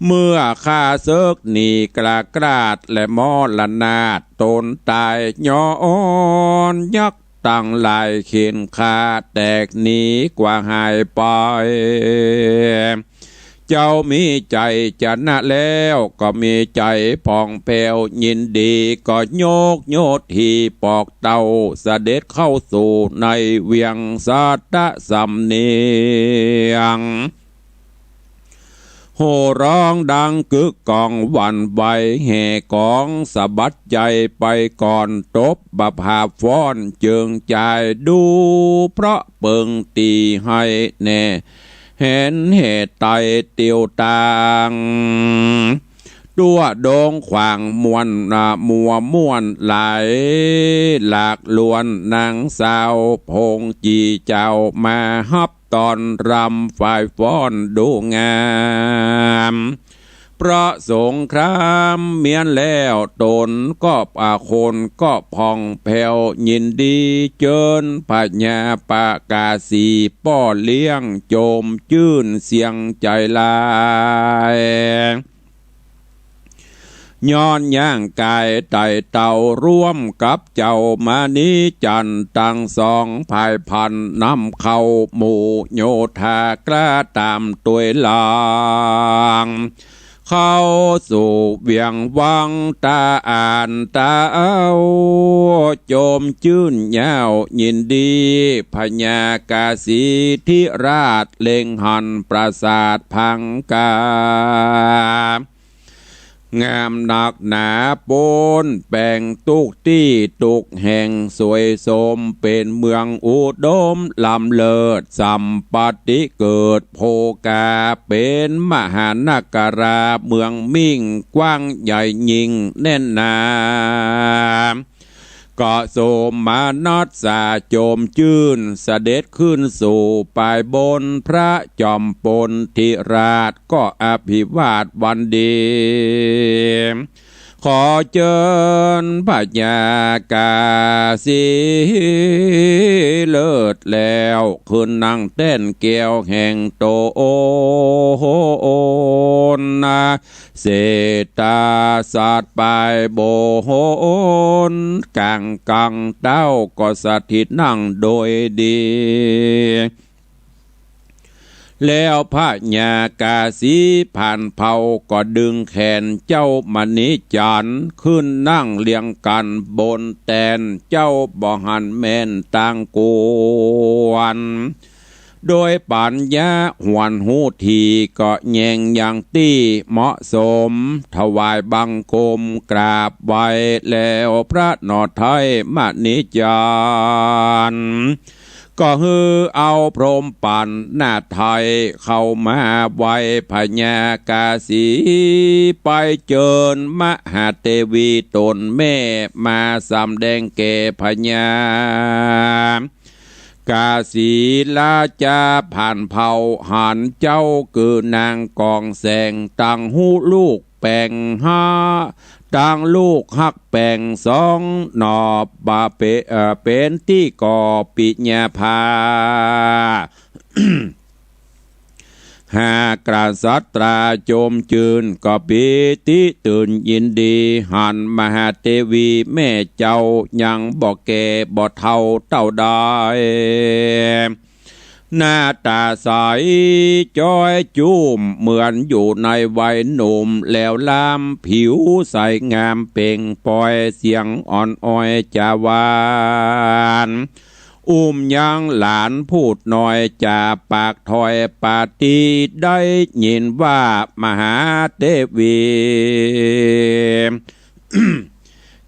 เมื่อข้าศึกหนีกลากราดและมรณาต๋นต๋าย ย้อนยักษ์ตังหลายเข็ญฆ่าแตกหนีกว่าหายไป เจ้ามีใจ๋จะนะแล้ว ก็มีใจ๋ผ่องแผ้วยินดี ก็ยกโยธีปอกเต้าเสด็จเข้าสู่ในเวียงสัตตสำเนียง โห่ร้องดังกึกก้องหวั่นไหว แห่ก๋องสะบัดใจ๋ไปก่อน ตบบ่าผาฟ้อนเจิงจาย ดูเพราะเปิงตี๋ไห้แน่ หันแห่ไตเตียวตาง ตั๋วโดงขวางม่วน อ่า มัวม่วนหลายหลากล้วน นางสาวพงจีเจ้ามาฮับ ต้อนรำฝ่ายฟ้อนดูงาม เพราะสงครามเมียนแล้ว ต๋นก็ปาคนก็ผ่องแผ้วยินดี เจิญพญาปกาสีป้อเลี้ยง โจมจื้นเสียงใจ๋หลาย ย้อนย่างกายไต่เต้าร่วมกับเจ้ามณีจันทร์ ตังสองผายพรรณนำเข้าหมู่โยธากล้าต๋ามตวยหลัง เข้าสู่เวียงวังตาอ่านตาเอา โจมจื้นเย้ายินดี พญากาสีธิราชเล็งหันปราสาทพังกา งามนักหนาปนแป๋ง ตุ๊กตี้ตุ๊กแห่งสวยสม เป๋นเมืองอุดมล้ำเลิศ สัมปติเกิดโภคา เป๋นมหานครา เมืองมิ่งกว้างใหญ่ยิ่งแน่นหนา ก็โสมนัสสาโจมจื้น เสด็จขึ้นสู่ปายบน พระจอมปนธิราชก็อภิวาทวันดี ขอเจิญพญากาสีเลิศแล้ว ขึ้นนั่งแต้นแก้วแห่งต๋น เสตาสัตว์ปายบน ก๋างกังเต้าก็สถิตนั่งโดยดี แล้วพญากาสีผ่านเผ่าก็ดึงแขนเจ้ามณีจันทร์ ขึ้นนั่งเรียงกั๋นบนแต้น เจ้าบ่หันแม่นตางกวน โดยปั๋ญญาหวนฮู้ดี ก็แยงอย่างตี้เหมาะสม ถวายบังคมกราบไหว้แล้ว พระหนอไทยมณีจันทร์ ก็หื้อเอาพรหมปั๋นหน้าไทยเข้ามาไหว้พญากาสี ไปเจิญมหาเตวีต๋นแม่มาสำแดงแก่พญา กาสีราชาผ่านเผ่า หันเจ้าคือนางกองแสง ตังฮู้ลูกแป๋งห้า ตังลูกฮักแป๋งสองหน่อ บ่าเป เอ่อ เป๋นตี้ก่อปิญญาภา หากกษัตราจมจื้นก็ปีติตื่นยินดี หันมหาเตวีแม่เจ้ายังบ่แก่บ่เฒ่าเต้าใด หน้าต๋าใสจ้อยจุ้มเหมือนอยู่ในวัยหนุ่ม แหลวล้ำผิวใสงามเปล่งปอยเสียงอ่อนอ้อยจ๋าหวาน อุ้มยังหลานพูดน้อยจ๋าปากถ้อยปาตี้ ได้ยินว่ามหาเตวี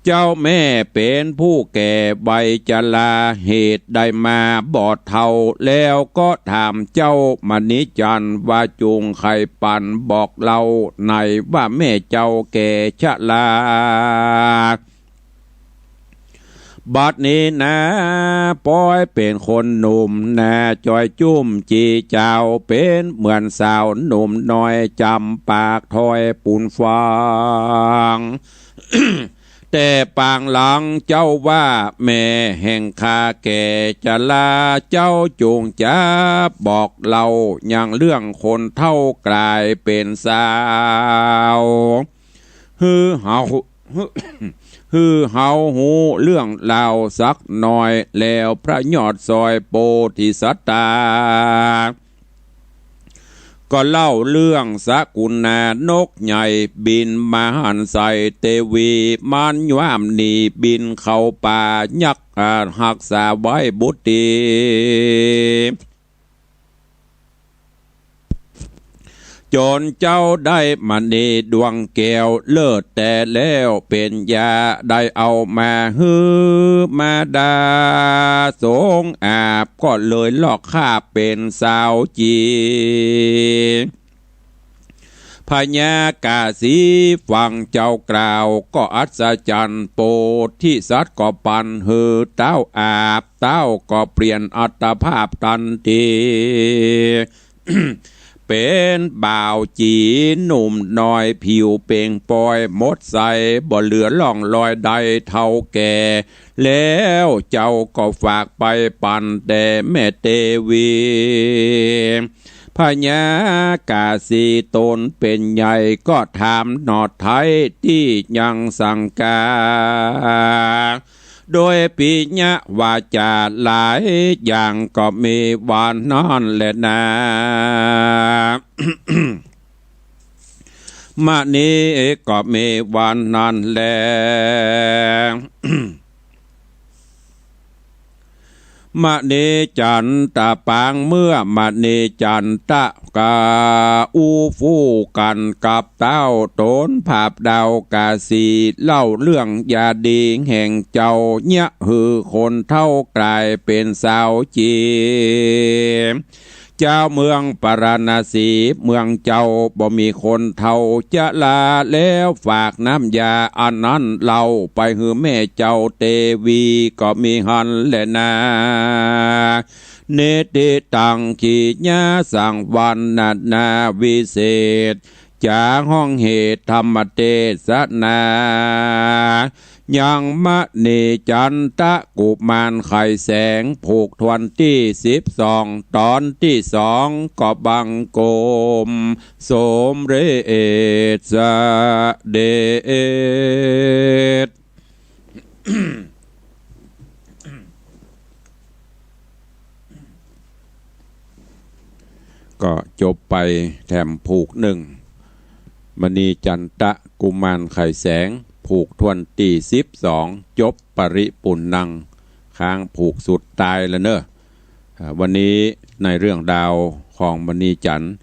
เจ้าแม่เป๋นผู้แก่วัยจรา เหตุใดมาบ่เฒ่า แล้วก็ถามเจ้ามณีจันทร์ว่าจุ่งใค่ปันบอกเล่าไหนว่าแม่เจ้าแก่ชรา บัดนี้นา ปอยเป๋นคนหนุ่มนา จ้อยจุ้มจี๋เจ้าเป๋นเหมือนสาวหนุ่มน้อยจ๋ำปากถ้อยปูนฟาง แต่ปางหลังเจ้าว่าแม่แห่งข้าแก่จรา เจ้าจุ่งจ๋าบอกเล่ายังเรื่องคนเฒ่ากลายเป๋นสาว หื้อเฮา หื้อเฮาฮู้เรื่องราวสักหน่อย แล้วพระยอดซอยโพธิสัตตา ก็เล่าเรื่องสกุณานกใหญ่บินมาหันใส่เตวี มันย่ามหนีบินเข้าป่า ยักษ์ฮักษาไว้บุตรี จนเจ้าได้มณีดวงแก้วเลิศแต๊แล้วเป๋นยา ได้เอามาหื้อมารดาสงอาบ ก็เลยลอกคาบเป๋นสาวจี๋ พญากาสีฟังเจ้ากล่าวก็อัศจรรย์ โพธิสัตว์ก็ปันหื้อเต้าอาบ เต้าก็เปลี่ยนอัตภาพตันที เป๋นบ่าวจี๋หนุ่มน้อยผิวเปล่งปอยหมดใส บ่เหลือร่องรอยใดเฒ่าแก่ แล้วเจ้าก็ฝากไปปันแด่แม่เตวี พญากาสีต๋นเป๋นใหญ่ก็ถามหนอไท้ตี้ยังสังกา โดยปิยะวาจ๋าหลายอย่างก็มีวันนั้นแลนา มะนี้ก็มีวันนั้นแล มะนีจันตะปางเมื่อมะนีจันตะกาอู้ฟู่กั๋นกับเต้าต๋นผาบดาวกาสี เล่าเรื่องยาดีแห่งเจ้าเยียะหื้อคนเฒ่ากลายเป๋นสาวจี๋ เจ้าเมืองปาราณสีเมืองเจ้าบ่มีคนเฒ่าจะลา แล้วฝากน้ำยาอันนั้นเล่าไปหื้อแม่เจ้าเตวีก็มีหั้นแลนา เนติตังขีญาสังวรรณนาวิเศษ จ๋าฮ้องเหตุธรรมเตสนา ยังมะนีจันตะกุมารไขแสง ผูกถ้วนตี้สิบสอง ต๋อนตี้สองก็บังคมสมเร็จเสด็จ ก็จบไปแถมผูกนึ่ง มณีจันตะกุมารไขแสง ผูกถ้วนตี้สิบสอง จบปริปุณณัง ค้างผูกสุดต๋ายแล้วเน่อ อ่า วันนี้ในเรื่องราวของมณีจันทร์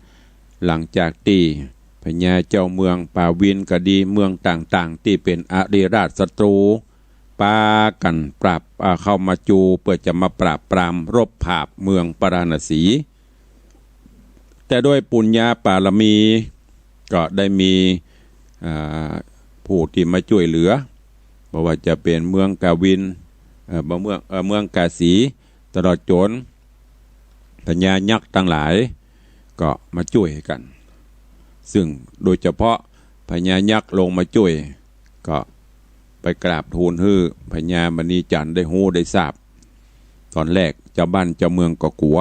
หลังจากตี้พญาเจ้าเมืองป่าวินก็ดี เมืองต่างๆ ตี้เป๋นอริราชศัตรู๋ ปากั๋นปราบ อ่า เข้ามาจูเปื้อจะมาปราบปรามรบผาบเมืองปาราณสี แต่โดยปุญญาปารมีก็ได้มี อ่า ผู้ตี้มาจ้วยเหลือ บ่ว่าจะเป๋นเมืองกาวิน เอ่อ บ่าเมือง เอ่อ เมืองกาสี ตลอดจ๋นพญายักษ์ตังหลายก็มาจ้วยกั๋น ซึ่งโดยเฉพาะพญายักษ์ลงมาจ้วย ก็ไปกราบทูลหื้อพญามณีจันทร์ได้ฮู้ได้ทราบ ตอนแรกเจ้าบ้านเจ้าเมืองก็กั๋ว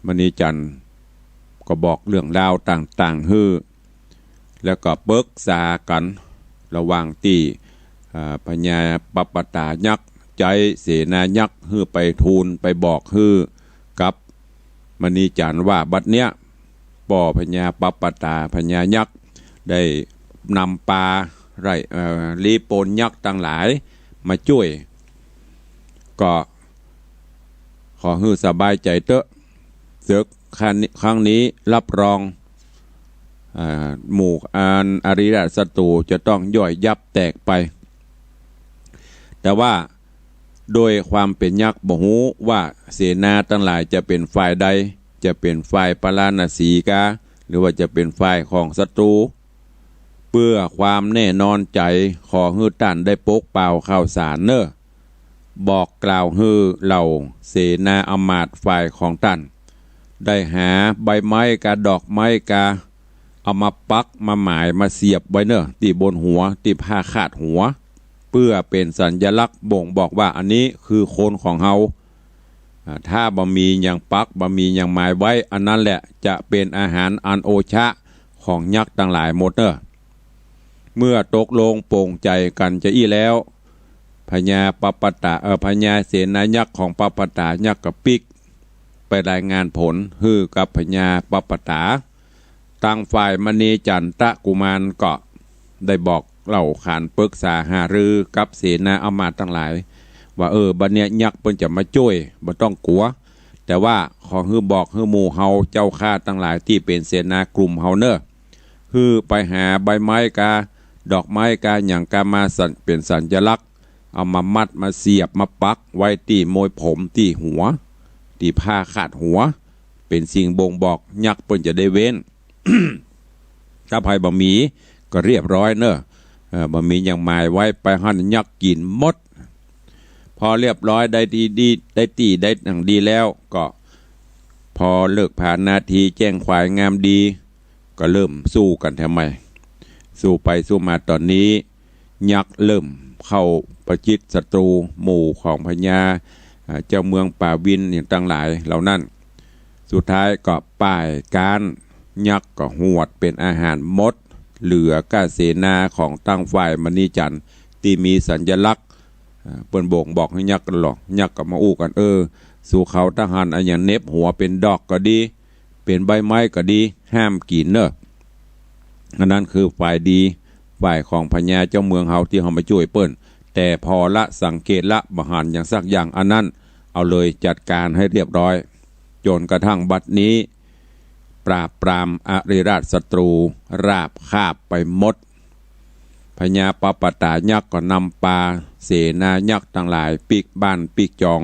มณีจันทร์ก็บอกเรื่องราวต่างๆ หื้อ แล้วก็ปรึกษากั๋นระหว่างตี้ อ่า พญาปัปปตายักษ์ใจ๊เสนายักษ์หื้อไปทูลไปบอกหื้อกับมณีจันทร์ว่าบัดเนี้ยป้อพญาปัปปตาพญายักษ์ได้นำปาไล่ เอ่อ ลี้โปนยักษ์ตังหลายมาจ้วย ก็ขอหื้อสบายใจ๋เต๊อะ ศึกครั้งนี้ ครั้งนี้รับรอง อ่า หมู่อันอริราชศัตรูจะต้องย่อยยับแตกไป แต่ว่าโดยความเป๋นยักษ์บ่ฮู้ว่าเสนาตังหลายจะเป๋นฝ่ายใด จะเป๋นฝ่ายปาราณสีกา หรือว่าจะเป๋นฝ่ายของศัตรู เปื้อความแน่นอนใจ๋ ขอหื้อต้านได้ปกเป่าข่าวสารเน่อ บอกกล่าวหื้อเหล่าเสนาอำมาตย์ฝ่ายของต้าน ได้หาใบไม้กาดอกไม้กา เอามาปักมาหมายมาเสียบไว้เน่อ ตี้บนหัว ตี้ผ้าคาดหัว เปื้อเป๋นสัญลักษณ์บ่งบอกว่าอันนี้คือคนของเฮา อ่า ถ้าบ่มีหยังปัก บ่มีหยังหมายไว้ อันนั้นแหละจะเป๋นอาหารอันโอชะของยักษ์ตังหลายหมดเน่อ เมื่อตกลงโป่งใจ๋กั๋นจาอี้แล้ว พญาปัปปตา เอ่อ พญาเสนายักษ์ของปัปปตายักษ์ก็ปิ๊กไปรายงานผลหื้อกับพญาปัปปตา ตางฝ่ายมณีจันทกุมารก็ได้บอกเล่าขานปรึกษาหารือกับเสนาอำมาตย์ตังหลาย ว่า เออ บัดเนี้ยยักษ์เปิ้นจะมาจ้วย บ่ต้องกั๋ว แต่ว่าขอหื้อบอกหื้อหมู่เฮาเจ้าข้าตังหลายตี้เป๋นเสนากลุ่มเฮาเน่อ หื้อไปหาใบไม้กา ดอกไม้กาหยังกามาสัญ- เป๋นสัญลักษณ์ เอามามัดมาเสียบมาปักไว้ตี้มวยผมตี้หัว ตี้ผ้าคาดหัว เป๋นสิ่งบ่งบอกยักษ์เปิ้นจะได้เว้น ถ้าใผบ่มีก็เรียบร้อยเน่อ เอ่อ บ่มีหยังหมายไว้ ไปหั้นยักษ์กิ๋นหมด พอเรียบร้อยได้ตี้ ได้ตี้ได้ดั่งดีแล้ว ก็พอเลิกผานาทีแจ้งขวายงามดี ก็เริ่มสู้กั๋นแถวใหม่ สู้ไปสู้มาต๋อนนี้ ยักษ์เริ่มเข้าประชิดศัตรูหมู่ของพญา อ่า เจ้าเมืองป่าวินอย่างตังหลายเหล่านั้น สุดท้ายก็ป้ายก๊าน ยักษ์ก็หวดเป๋นอาหารหมด เหลือก้าเสนาของตางฝ่ายมณีจันทร์ตี้มีสัญลักษณ์ อ่า เปิ้นบ่งบอกหื้อยักษ์กั๋นหรอก ยักษ์ก็มาอู้กั๋น เออ สูเขาตะหันอะหยังเหน็บหัวเป๋นดอกก็ดี เป๋นใบไม้ก็ดี ห้ามกิ๋นเน่อ อันนั้นคือฝ่ายดี ฝ่ายของพญาเจ้าเมืองเฮาตี้เฮามาจ้วยเปิ้น แต่ผ่อละสังเกตละบ่หันหยังสักอย่าง อันนั้นเอาเลยจัดก๋านหื้อเรียบร้อย จ๋นกระทั่งบัดนี้ ปราบปรามอริราชศัตรูราบคาบไปหมด พญาปัปปตายักษ์ก็นำปาเสนายักษ์ตังหลายปิ๊กบ้านปิ๊กจอง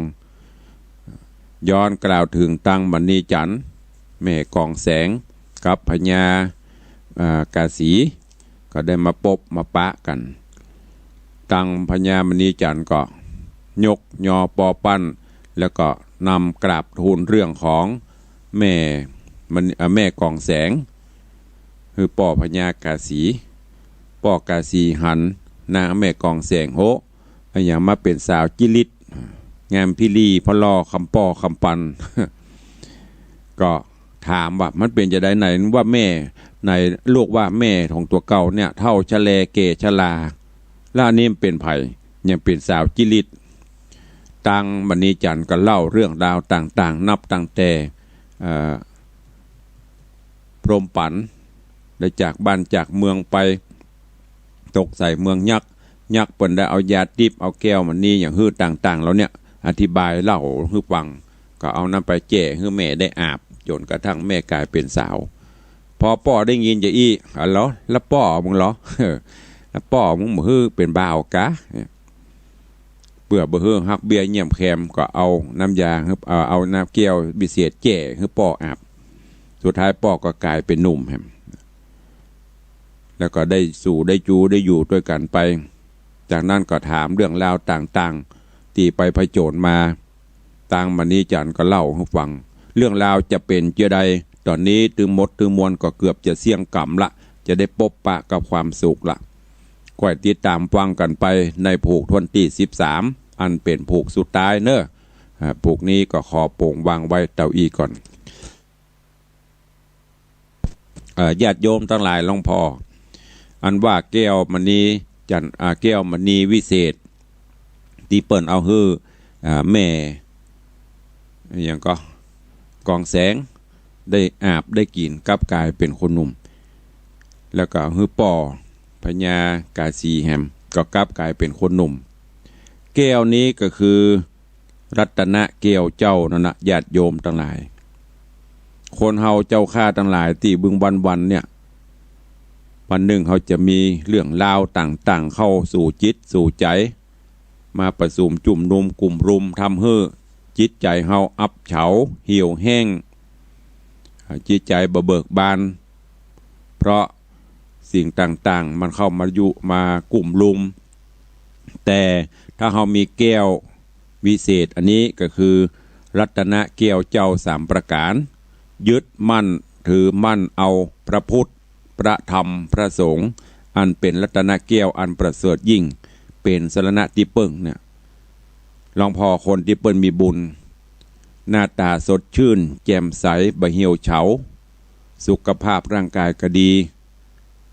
ย้อนกล่าวเถิงตางมณีจันทร์ แม่กองแสง กับพญา อ่า กาสี ก็ได้มาปบมาปะกั๋น ตางพญามณีจันทร์ก็ยกยอปอปั้น แล้วก็นำกราบทูลเรื่องของแม่มัน เอ่อ แม่กองแสง หื้อป้อพญากาสี ป้อกาสีหันนางแม่กองแสง โห อะหยังมาเป๋นสาวจิลิต งามพิลีพะล่อคำป้อคำปัน ก็ถามว่ามันเป๋นจาใด ไหนว่าแม่ ไหนลูกว่าแม่ของตั๋วเก่าเนี่ยเฒ่าชะแลแก่ชรา แล้วอันนี้มันเป๋นใผ ยังเป๋นสาวจิลิต ตางมณีจันทร์ก็เล่าเรื่องราวต่างๆ นับตั้งแต่ เอ่อ พรหมปั๋นได้จากบ้านจากเมืองไป ตกใส่เมืองยักษ์ ยักษ์เปิ้นได้เอายาทิพย์ เอาแก้วมณีอย่างหื้อต่างๆ เหล่าเนี้ย อธิบายเล่าหื้อฟัง ก็เอานั้นไปแจ้หื้อแม่ได้อาบ จ๋นกระทั่งแม่ก๋ายเป๋นสาว พอป้อได้ยินจาอี้ อะเหรอ แล้วป้อมึงเหรอ แล้วป้อมึงบ่หื้อเป๋นบ่าวกา เปื้อบ่หื้อฮักเบี้ยเยี่ยมแคม ก็เอาน้ำยา เอ่อ เอาน้ำแก้ววิเศษแจ้หื้อป้ออาบ สุดท้ายป้อก็ก๋ายเป๋นหนุ่มแหม แล้วก็ได้สู่ได้จูได้อยู่ตวยกั๋นไป จากนั้นก็ถามเรื่องราวต่างๆ ตี้ไปผจญมา ตางมณีจันทร์ก็เล่าหื้อฟัง เรื่องราวจะเป๋นจาใด ต๋อนนี้ตึงหมดตึงมวลก็เกือบจะเสี้ยงก๋ำละ จะได้ปบปะกับความสุขละ ก้อยติดต๋ามฟังกั๋นไปในผูกถ้วนตี้สิบสาม อันเป๋นผูกสุดท้ายเน่อ อ่า ผูกนี้ก็ขอป๋งวางไว้เต้าอี้ก่อน เอ่อ ญาติโยมตังหลาย หลวงพ่อ อันว่าแก้วมณีจันทร์ อ่า แก้วมณีวิเศษ ตี้เปิ้นเอาหื้อ อ่า แม่ อะหยังก็ กองแสง ได้อาบได้กิ๋น กลับก๋ายเป๋นคนหนุ่ม แล้วก็หื้อป้อพญากาสีแหม ก็กลับก๋ายเป๋นคนหนุ่ม แก้วนี้ก็คือ รัตนะแก้วเจ้านั่นนะ ญาติโยมตังหลาย คนเฮาเจ้าข้าตังหลาย ตี้บึงวันๆ เนี่ย วันนึ่งเฮาจะมีเรื่องราวต่างๆ เข้าสู่จิตสู่ใจ๋ มาประสุมจุมนุมกุมรุม ทำหื้อจิตใจ๋เฮาอับเฉา เหี่ยวแห้ง จิตใจ๋บ่เบิกบาน เพราะสิ่งต่างๆ มันเข้ามายุมากุมรุม แต่ถ้าเฮามีแก้ววิเศษอันนี้ก็คือ รัตนะแก้วเจ้าสามประก๋าน ยึดมั่นถือมั่นเอาพระพุทธ พระธรรม พระสงฆ์ อันเป๋นรัตนะแก้วอันประเสริฐยิ่ง เป๋นสรณะตี้เปิ้งเนี่ย หลวงพ่อคนตี้เปิ้นมีบุญ หน้าต๋าสดชื่น แจ่มใส บ่เหี่ยวเฉา สุขภาพร่างก๋ายก็ดี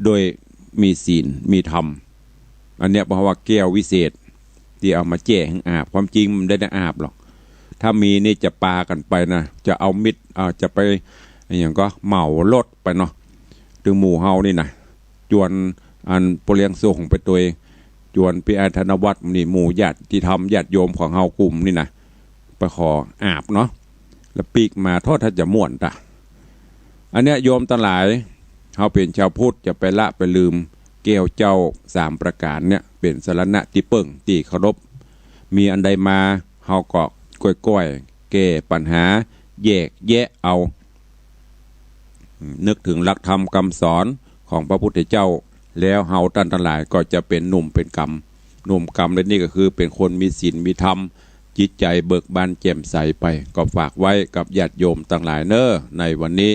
โดยมีศีล มีธรรม อันเนี้ยเปิ้นว่าแก้ววิเศษ ตี้เอามาแจ้หื้ออาบ ความจริงมันบ่ได้อาบหรอก ถ้ามีนี่จะปากั๋นไปนะ จะเอามิด อ่า จะไป อะหยังก็เหมารถไปเนาะ ตึงหมู่เฮานี่นะ จวนอันป้อเลี้ยงส่งไปตวย จวนปี้อ้ายธนวัฒน์นี่ หมู่ญาติธรรมญาติโยมของเฮากุ่มนี่นะ ไปขออาบเนาะ แล้วปิ๊กมา โธ่ ถ้าจะม่วนตะ อันเนี้ยโยมตังหลาย เฮาเป๋นจาวพุทธจะไปละไปลืมแก้วเจ้าสามประก๋านเนี่ย เป๋นสรณะตี้เปิ้งตี้เคารพ มีอันใดมา เฮาก็ก้อยๆ แก้ปัญหา แยกแยะเอา นึกเถิงหลักธรรมกำสอนของพระพุทธเจ้า แล้วเฮาต้านตังหลายก็จะเป๋นหนุ่มเป๋นกำ หนุ่มกำในนี้ก็คือเป๋นคนมีศีลมีธรรม จิตใจ๋เบิกบานแจ่มใสไป ก็ฝากไว้กับญาติโยมตังหลายเน่อ ในวันนี้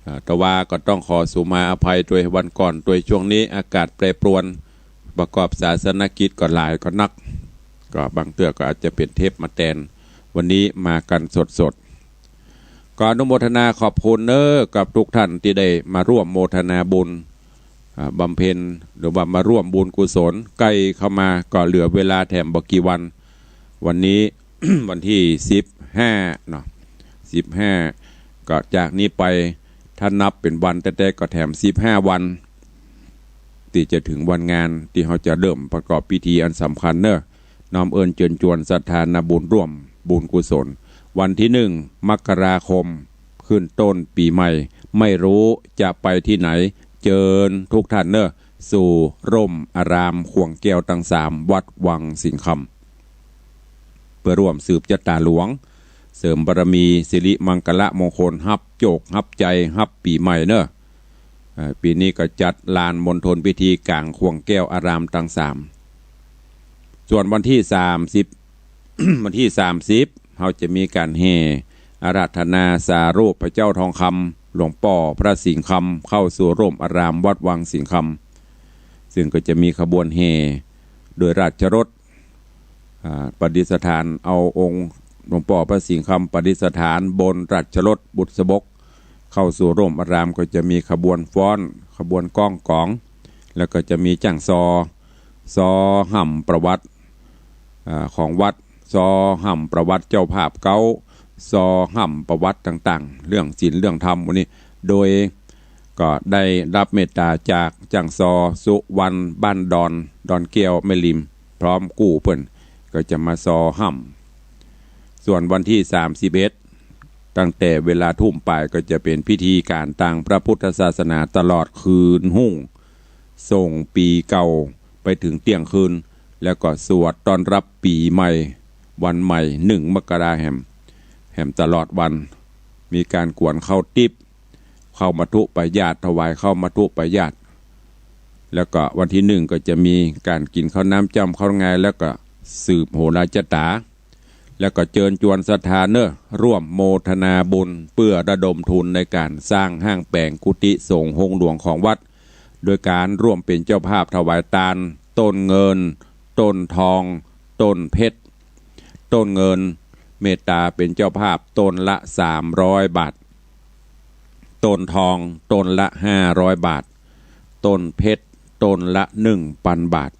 อ่า แต่ว่าก็ต้องขอสุมาอภัยตวยวันก่อนตวย ช่วงนี้อากาศแปรปรวน ประกอบศาสนกิจก็หลายก็นัก ก็บางเตื้อก็อาจจะเป๋นเทปมาแตน วันนี้มากั๋นสดๆ ก็อนุโมทนาขอบคุณเน่อ กับทุกท่านตี้ได้มาร่วมโมทนาบุญ อ่า บำเพ็ญ หรือว่ามาร่วมบุญกุศล ใก้เข้ามาก็เหลือเวลาแถมบ่กี่วัน วันนี้ วันตี้สิบห้าเนาะ สิบห้า ก็จากนี้ไป ถ้านับเป๋นวันแต๊ๆ ก็แถมสิบห้าวัน ตี้จะเถิงวันงานตี้เฮาจะเริ่มประกอบพิธีอันสำคัญเน่อ น้อมเอิ้นเจิญจวนศรัทธานาบุญร่วมบุญกุศล วันตี้หนึ่ง มกราคม ขึ้นต้นปี๋ใหม่ ไม่รู้จะไปตี้ไหน เจิญทุกท่านเน่อ สู่ร่มอารามข่วงแก้วตังสาม วัดวังสิงห์คำ เปื้อร่วมสืบจะต๋าหลวง เสริมบารมี สิริมังคละมงคล ฮับโจค ฮับใจ๋ ฮับปี๋ใหม่เน่อ เอ่อ ปี๋นี้ก็จัดลานมณฑลพิธีก๋างข่วงแก้วอารามตังสาม ส่วนวันตี้สามสิบ วันตี้สามสิบ เฮาจะมีก๋านแห่อาราธนาสารูปพระเจ้าทองคำ หลวงป้อพระสิงห์คำ เข้าสู่ร่มอารามวัดวังสิงห์คำ ซึ่งก็จะมีขบวนแห่โดยราชรถ อ่า ประดิษฐานเอาองค์หลวงป้อพระสิงห์คำประดิษฐานบนราชรถบุษบก เข้าสู่ร่มอารามก็จะมีขบวนฟ้อน ขบวนก้องก๋อง แล้วก็จะมีจ้างซอ ซอฮ่ำประวัติ อ่า ของวัด ซอฮ่ำประวัติเจ้าภาพเก๊า ซอฮ่ำประวัติต่างๆ เรื่องศีลเรื่องธรรมวันนี้ โดยก็ได้รับเมตต๋าจากจ้างซอสุวรรณบ้านดอน ดอนแก้วแม่ริม พร้อมกู้เปิ้น ก็จะมาซอฮ่ำ ส่วนวันตี้สามสิบเอ็ด ตั้งแต่เวลาทุ่มไปก็จะเป๋นพิธีก๋านตางพระพุทธศาสนาตลอดคืนฮุ่ง ส่งปี๋เก่าไปเถิงเตี้ยงคืน แล้วก็สวดต้อนรับปี๋ใหม่ วันใหม่ หนึ่ง มกราแหม แหมตลอดวัน มีก๋านกวนข้าวติ๊บ ข้าวมัทธุปายาต ถวายข้าวมัทธุปายาต แล้วก็วันตี้หนึ่งก็จะมีก๋านกิ๋นข้าวน้ำจ้ำข้าวงาย แล้วก็สืบโหราจะต๋า แล้วก็เจิญจวนศรัทธาเน่อ ร่วมโมทนาบุญเปื้อระดมทุนในก๋านสร้างห้างแป๋งกุฏิสงฆ์โฮงหลวงของวัด โดยก๋านร่วมเป๋นเจ้าภาพถวายตาน ต้นเงิน ต้นทอง ต้นเพชร ต้นเงินเมตตาเป๋นเจ้าภาพต้นละสามร้อยบาท ต้นทองต้นละห้าร้อยบาท ต้นเพชรต้นละหนึ่งปันบาท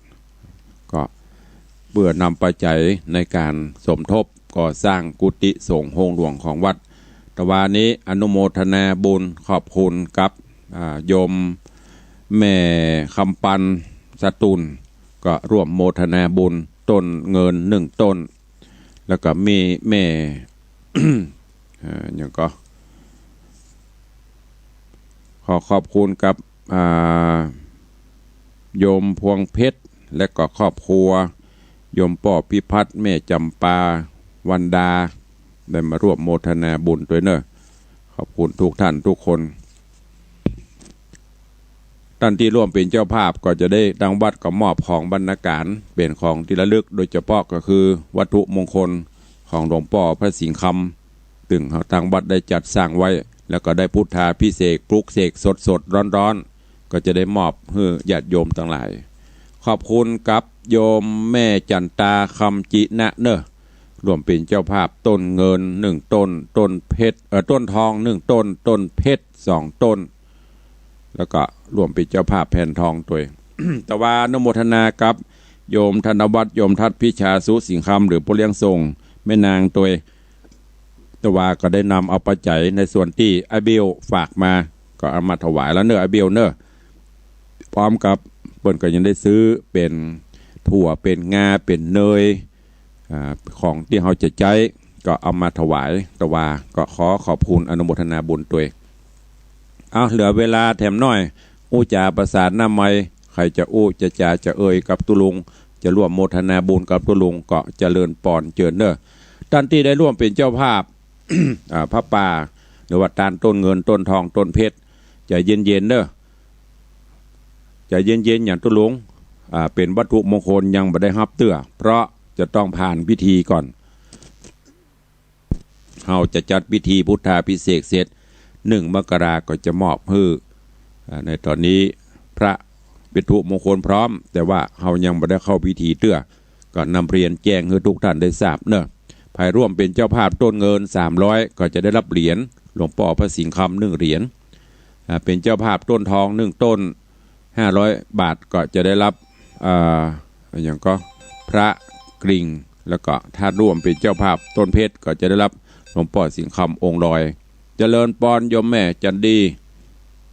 ก็เปื้อนำปัจจัยในก๋านสมทบก่อสร้างกุฏิสงฆ์โฮงหลวงของวัด ตะวานี้อนุโมทนาบุญขอบคุณกับ อ่า โยมแม่คำปันสตูล ก็ร่วมโมทนาบุญต้นเงินหนึ่งต้น แล้วก็มีแม่ เอ่อ หยังก่อ ขอขอบคุณกับ อ่า โยมพวงเพชร และก็ครอบครัว โยมป้อพิพัฒน์ แม่จำปา วันดา ได้มาร่วมโมทนาบุญตวยเน่อ ขอบคุณทุกท่านทุกคน ต้านตี้ร่วมเป๋นเจ้าภาพก็จะได้ ตางวัดก็มอบของบรรณาก๋ารเป๋นของตี้ระลึก โดยเฉพาะก็คือวัตถุมงคลของหลวงป้อพระสิงห์คำ ตึงตางวัดได้จัดสร้างไว้ แล้วก็ได้พุทธาภิเษก ปลุกเสกสดๆ ฮ้อนๆ ก็จะได้มอบหื้อญาติโยมตังหลาย ขอบคุณกับโยมแม่จันตาคำจินะเน่อ ร่วมเป๋นเจ้าภาพต้นเงินหนึ่งต้น ต้นเพชร เอ่อ ต้นทองหนึ่งต้น ต้นเพชรสองต้น แล้วก็ร่วมเป๋นเจ้าภาพแผ่นทองตวย ตะวาอนุโมทนากับโยมธนวัฒน์ โยมทัศน์ พิชา สุสิงห์คำ หรือป้อเลี้ยงส่งแม่นางตวย ตะวาก็ได้นำเอาปัจจัยในส่วนตี้อ้ายเบลฝากมา ก็เอามาถวายแล้วเน่อ อ้ายเบลเน่อ พร้อมกับเปิ้นก็ยังได้ซื้อเป๋นถั่ว เป๋นงา เป๋นเนย อ่า ของตี้เฮาจะใจ๊ ก็เอามาถวาย ตะวาก็ขอขอบคุณอนุโมทนาบุญตวย เอา เหลือเวลาแถมหน้อย อู้จ๋าประสานหน้าไมค์ ใผจะอู้จะจ๋าจะเอ่ยกับตุ๊ลุง จะร่วมโมทนาบุญกับตุ๊ลุง ก็เจริญปอนเจิญเน่อ ต้านตี้ได้ร่วมเป๋นเจ้าภาพ อ่า ผ้าป่า หรือว่าตานต้นเงินต้นทองต้นเพชร ใจ๋เย็นๆ เน่อ ใจ๋เย็นๆ หยังตุ๊ลุง อ่า เป๋นวัตถุมงคลยังบ่ได้ฮับเตื้อ เพราะจะต้องผ่านพิธีก่อน เฮาจะจัดพิธีพุทธาภิเษกเสร็จ หนึ่งมกราก็จะมอบหื้อ อ่า ในต๋อนนี้พระวัตถุมงคลพร้อม แต่ว่าเฮายังบ่ได้เข้าพิธีเตื้อ ก็นำเรียนแจ้งหื้อทุกท่านได้ทราบเน่อ ใผร่วมเป๋นเจ้าภาพต้นเงินสามร้อย ก็จะได้ฮับเหรียญหลวงป้อพระสิงห์คำหนึ่งเหรียญ อ่า เป๋นเจ้าภาพต้นทองหนึ่งต้น ห้าร้อยบาท ก็จะได้ฮับ อ่า อะหยังก่อ พระกริ่ง แล้วก็ถ้าร่วมเป๋นเจ้าภาพต้นเพชร ก็จะได้ฮับหลวงป้อสิงห์คำองค์ลอย เจริญปอนโยมแม่จันดี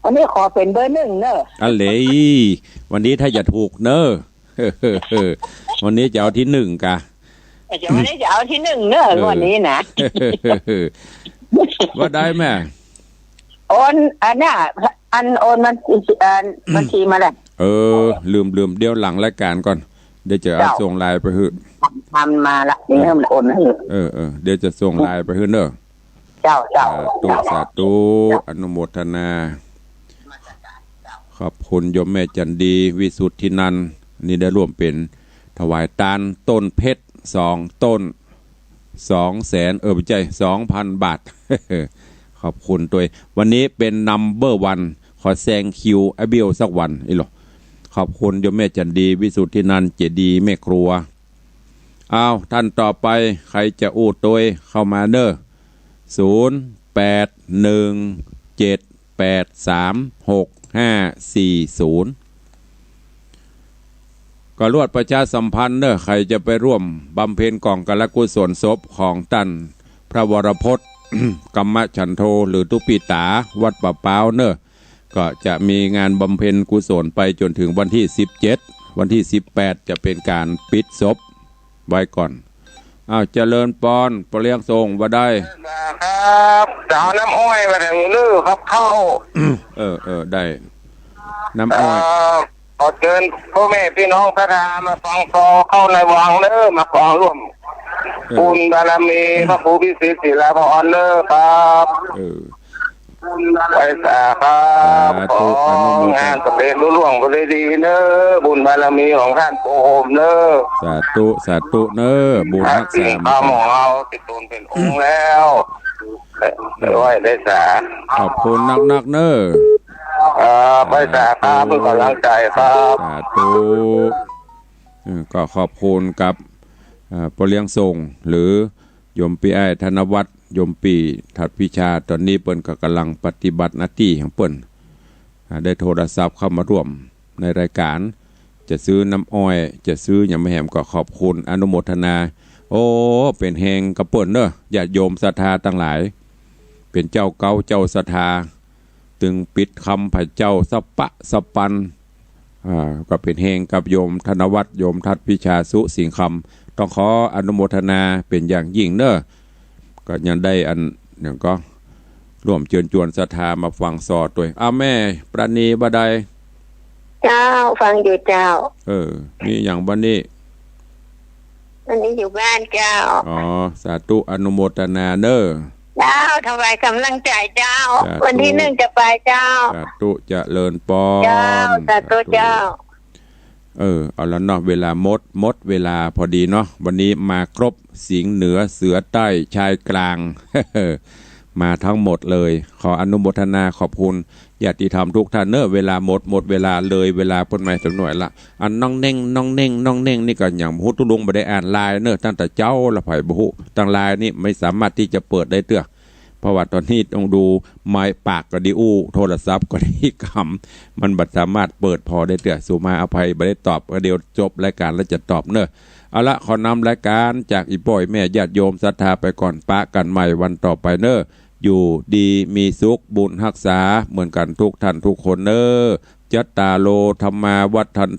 วันนี้ขอเป๋นเบอร์หนึ่งเน่อ อะเหลย วันนี้ถ้าจะถูกเน่อ วันนี้จะเอาตี้หนึ่งกะ เดี๋ยววันนี้จะเอาตี้หนึ่งเน่อ เออ งวดนี้นะ ว่าได้แม่ โอน อันเนี้ย อันโอนบัญชี อันบัญชีมาแหละ เออ ลืม ลืม เดี๋ยวหลังรายก๋านก่อน เดี๋ยวจะเอา เจ้า ส่งไลน์ไปหื้อ ทำมาละ นี่มันโอนหื้อ เออ เออ เดี๋ยวจะส่งไลน์ไปหื้อเน่อ เจ้า เจ้า สาธุ สาธุ อนุโมทนา ขอบคุณโยมแม่จันดี วิสุทธินันท์ นี่ได้ร่วมเป๋นถวายตานต้นเพชรสองต้น สองแสน เออ บ่ใจ้ สองพันบาท ขอบคุณตวย วันนี้เป๋นนัมเบอร์วัน ขอแซงคิวอ้ายเบลสักวัน อี้หลอ ขอบคุณโยมแม่จันดี วิสุทธินันท์ เจดีย์แม่ครัว เอา ต้านต่อไป ใผจะอู้ตวย เข้ามาเน่อ ศูนย์ แปด หนึ่ง เจ็ด แปด สาม หก ห้า สี่ ศูนย์ ก็ลวดประชาสัมพันธ์เน่อ ใผจะไปร่วมบำเพ็ญก๋องกาลกุศลศพของต้านพระวรพจน์ กัมมะฉันโท หรือตุ๊กปี้ต๋า วัดป่าป๊าวเน่อ ก็จะมีงานบำเพ็ญกุศลไปจ๋นเถิงวันตี้สิบเจ็ด วันตี้สิบแปด จะเป๋นก๋านปิดศพไว้ก่อน อ้าว เจริญปอน ป้อเลี้ยงส่งว่าได้ ครับ จะเอาน้ำอ้อยมาแถมเน่อครับ ข้าว เออ เออ ได้ น้ำอ้อย เอ่อ ขอเจิญป้อแม่ปี้น้องศรัทธามาฟังซอข้าวในวังเน่อ มาฟังร่วม เออ บุญบารมีพระครูพิสิทธิ์ศิลาภรณ์เน่อครับ เออ ไหว้สาครับ สาธุ ขอ อนุโมทนา งานสำเร็จลุล่วงไปด้วยดีเน่อ บุญบารมีของต้านปู่โฮมเน่อ สาธุ สาธุเน่อ บุญฮักษา สิ่งคำของเฮาติดตนเป๋นองค์แล้ว ได้ไหว้ได้สา ขอบคุณนักๆ เน่อ ครับ ไปสาขาเพื่อกำลังใจครับ สาธุ เออ ก็ขอบคุณกับ เอ่อ ป้อเลี้ยงส่ง หรือโยมปี้อ้ายธนวัฒน์ โยมปี้ทัดวิชา ต๋อนนี้เปิ้นก็ก่ำลังปฏิบัติหน้าตี้ของเปิ้น อ่า ได้โทรศัพท์เข้ามาร่วมในรายการ จะซื้อน้ำอ้อย จะซื้อหยังมาแหม ก็ขอบคุณอนุโมทนา โอ้ เป๋นแฮงกับเปิ้นเนาะ ญาติโยมศรัทธาตังหลาย เป๋นเจ้าเก๊าเจ้าศรัทธา ตึงปิดคำผะเจ้าสะปะสะปัน อ่า ก็เป๋นแฮงกับโยมธนวัฒน์ โยมทัดวิชา สุสิงห์คำ ต้องขออนุโมทนาเป๋นอย่างยิ่งเนาะ ก็ยังได้อันหนึ่งก็ร่วมเจิญจวนศรัทธามาฟังซอตวย อ้าว แม่ปราณีบ่าใด เจ้า ฟังอยู่เจ้า เออ มีหยังบ่านี้ วันนี้อยู่บ้านเจ้า อ๋อ สาธุ อนุโมทนาเนาะ เจ้า ถวายกำลังใจเจ้า สาธุ วันตี้นึ่งจะไปเจ้า สาธุ เจริญปอน เจ้า สาธุ สาธุ เจ้า เออ เอาละเนาะ เวลาหมด หมดเวลาพอดีเนาะ วันนี้มาครบ สิงห์เหนือ เสือใต้ ชายกลาง มาทั้งหมดเลย ขออนุโมทนาขอบคุณญาติธรรมทุกท่านเนาะ เวลาหมด หมดเวลาเลย เวลาเปิ้นมาสำนวนละ อันน้องเน่ง น้องเน่ง น้องเน่งนี่ก็ยังบ่ฮู้ ตุ๊ลุงบ่ได้อ่านไลน์เนาะ ตั้งแต่เจ๊าละ ใผบ่ฮู้ ตางไลน์นี่ไม่สามารถตี้จะเปิดได้เตื้อ เพราะว่าต๋อนนี้ต้องดูไมค์ ปากก็ดีอู้ โทรศัพท์ก็ดีกำ มันบ่สามารถเปิดผ่อได้เตื้อ สูมาอภัย บ่ได้ตอบ ก็เดี๋ยวจบรายการแล้วจะตอบเนาะ เอาละ ขอนำรายการจากอี่ป้ออี่แม่ญาติโยมศรัทธาไปก่อน ปะกั๋นใหม่วันต่อไปเนาะ อยู่ดีมีสุข บุญฮักษาเหมือนกั๋นทุกท่านทุกคนเนาะ จัตตาโร ธัมมา วัฑฒัน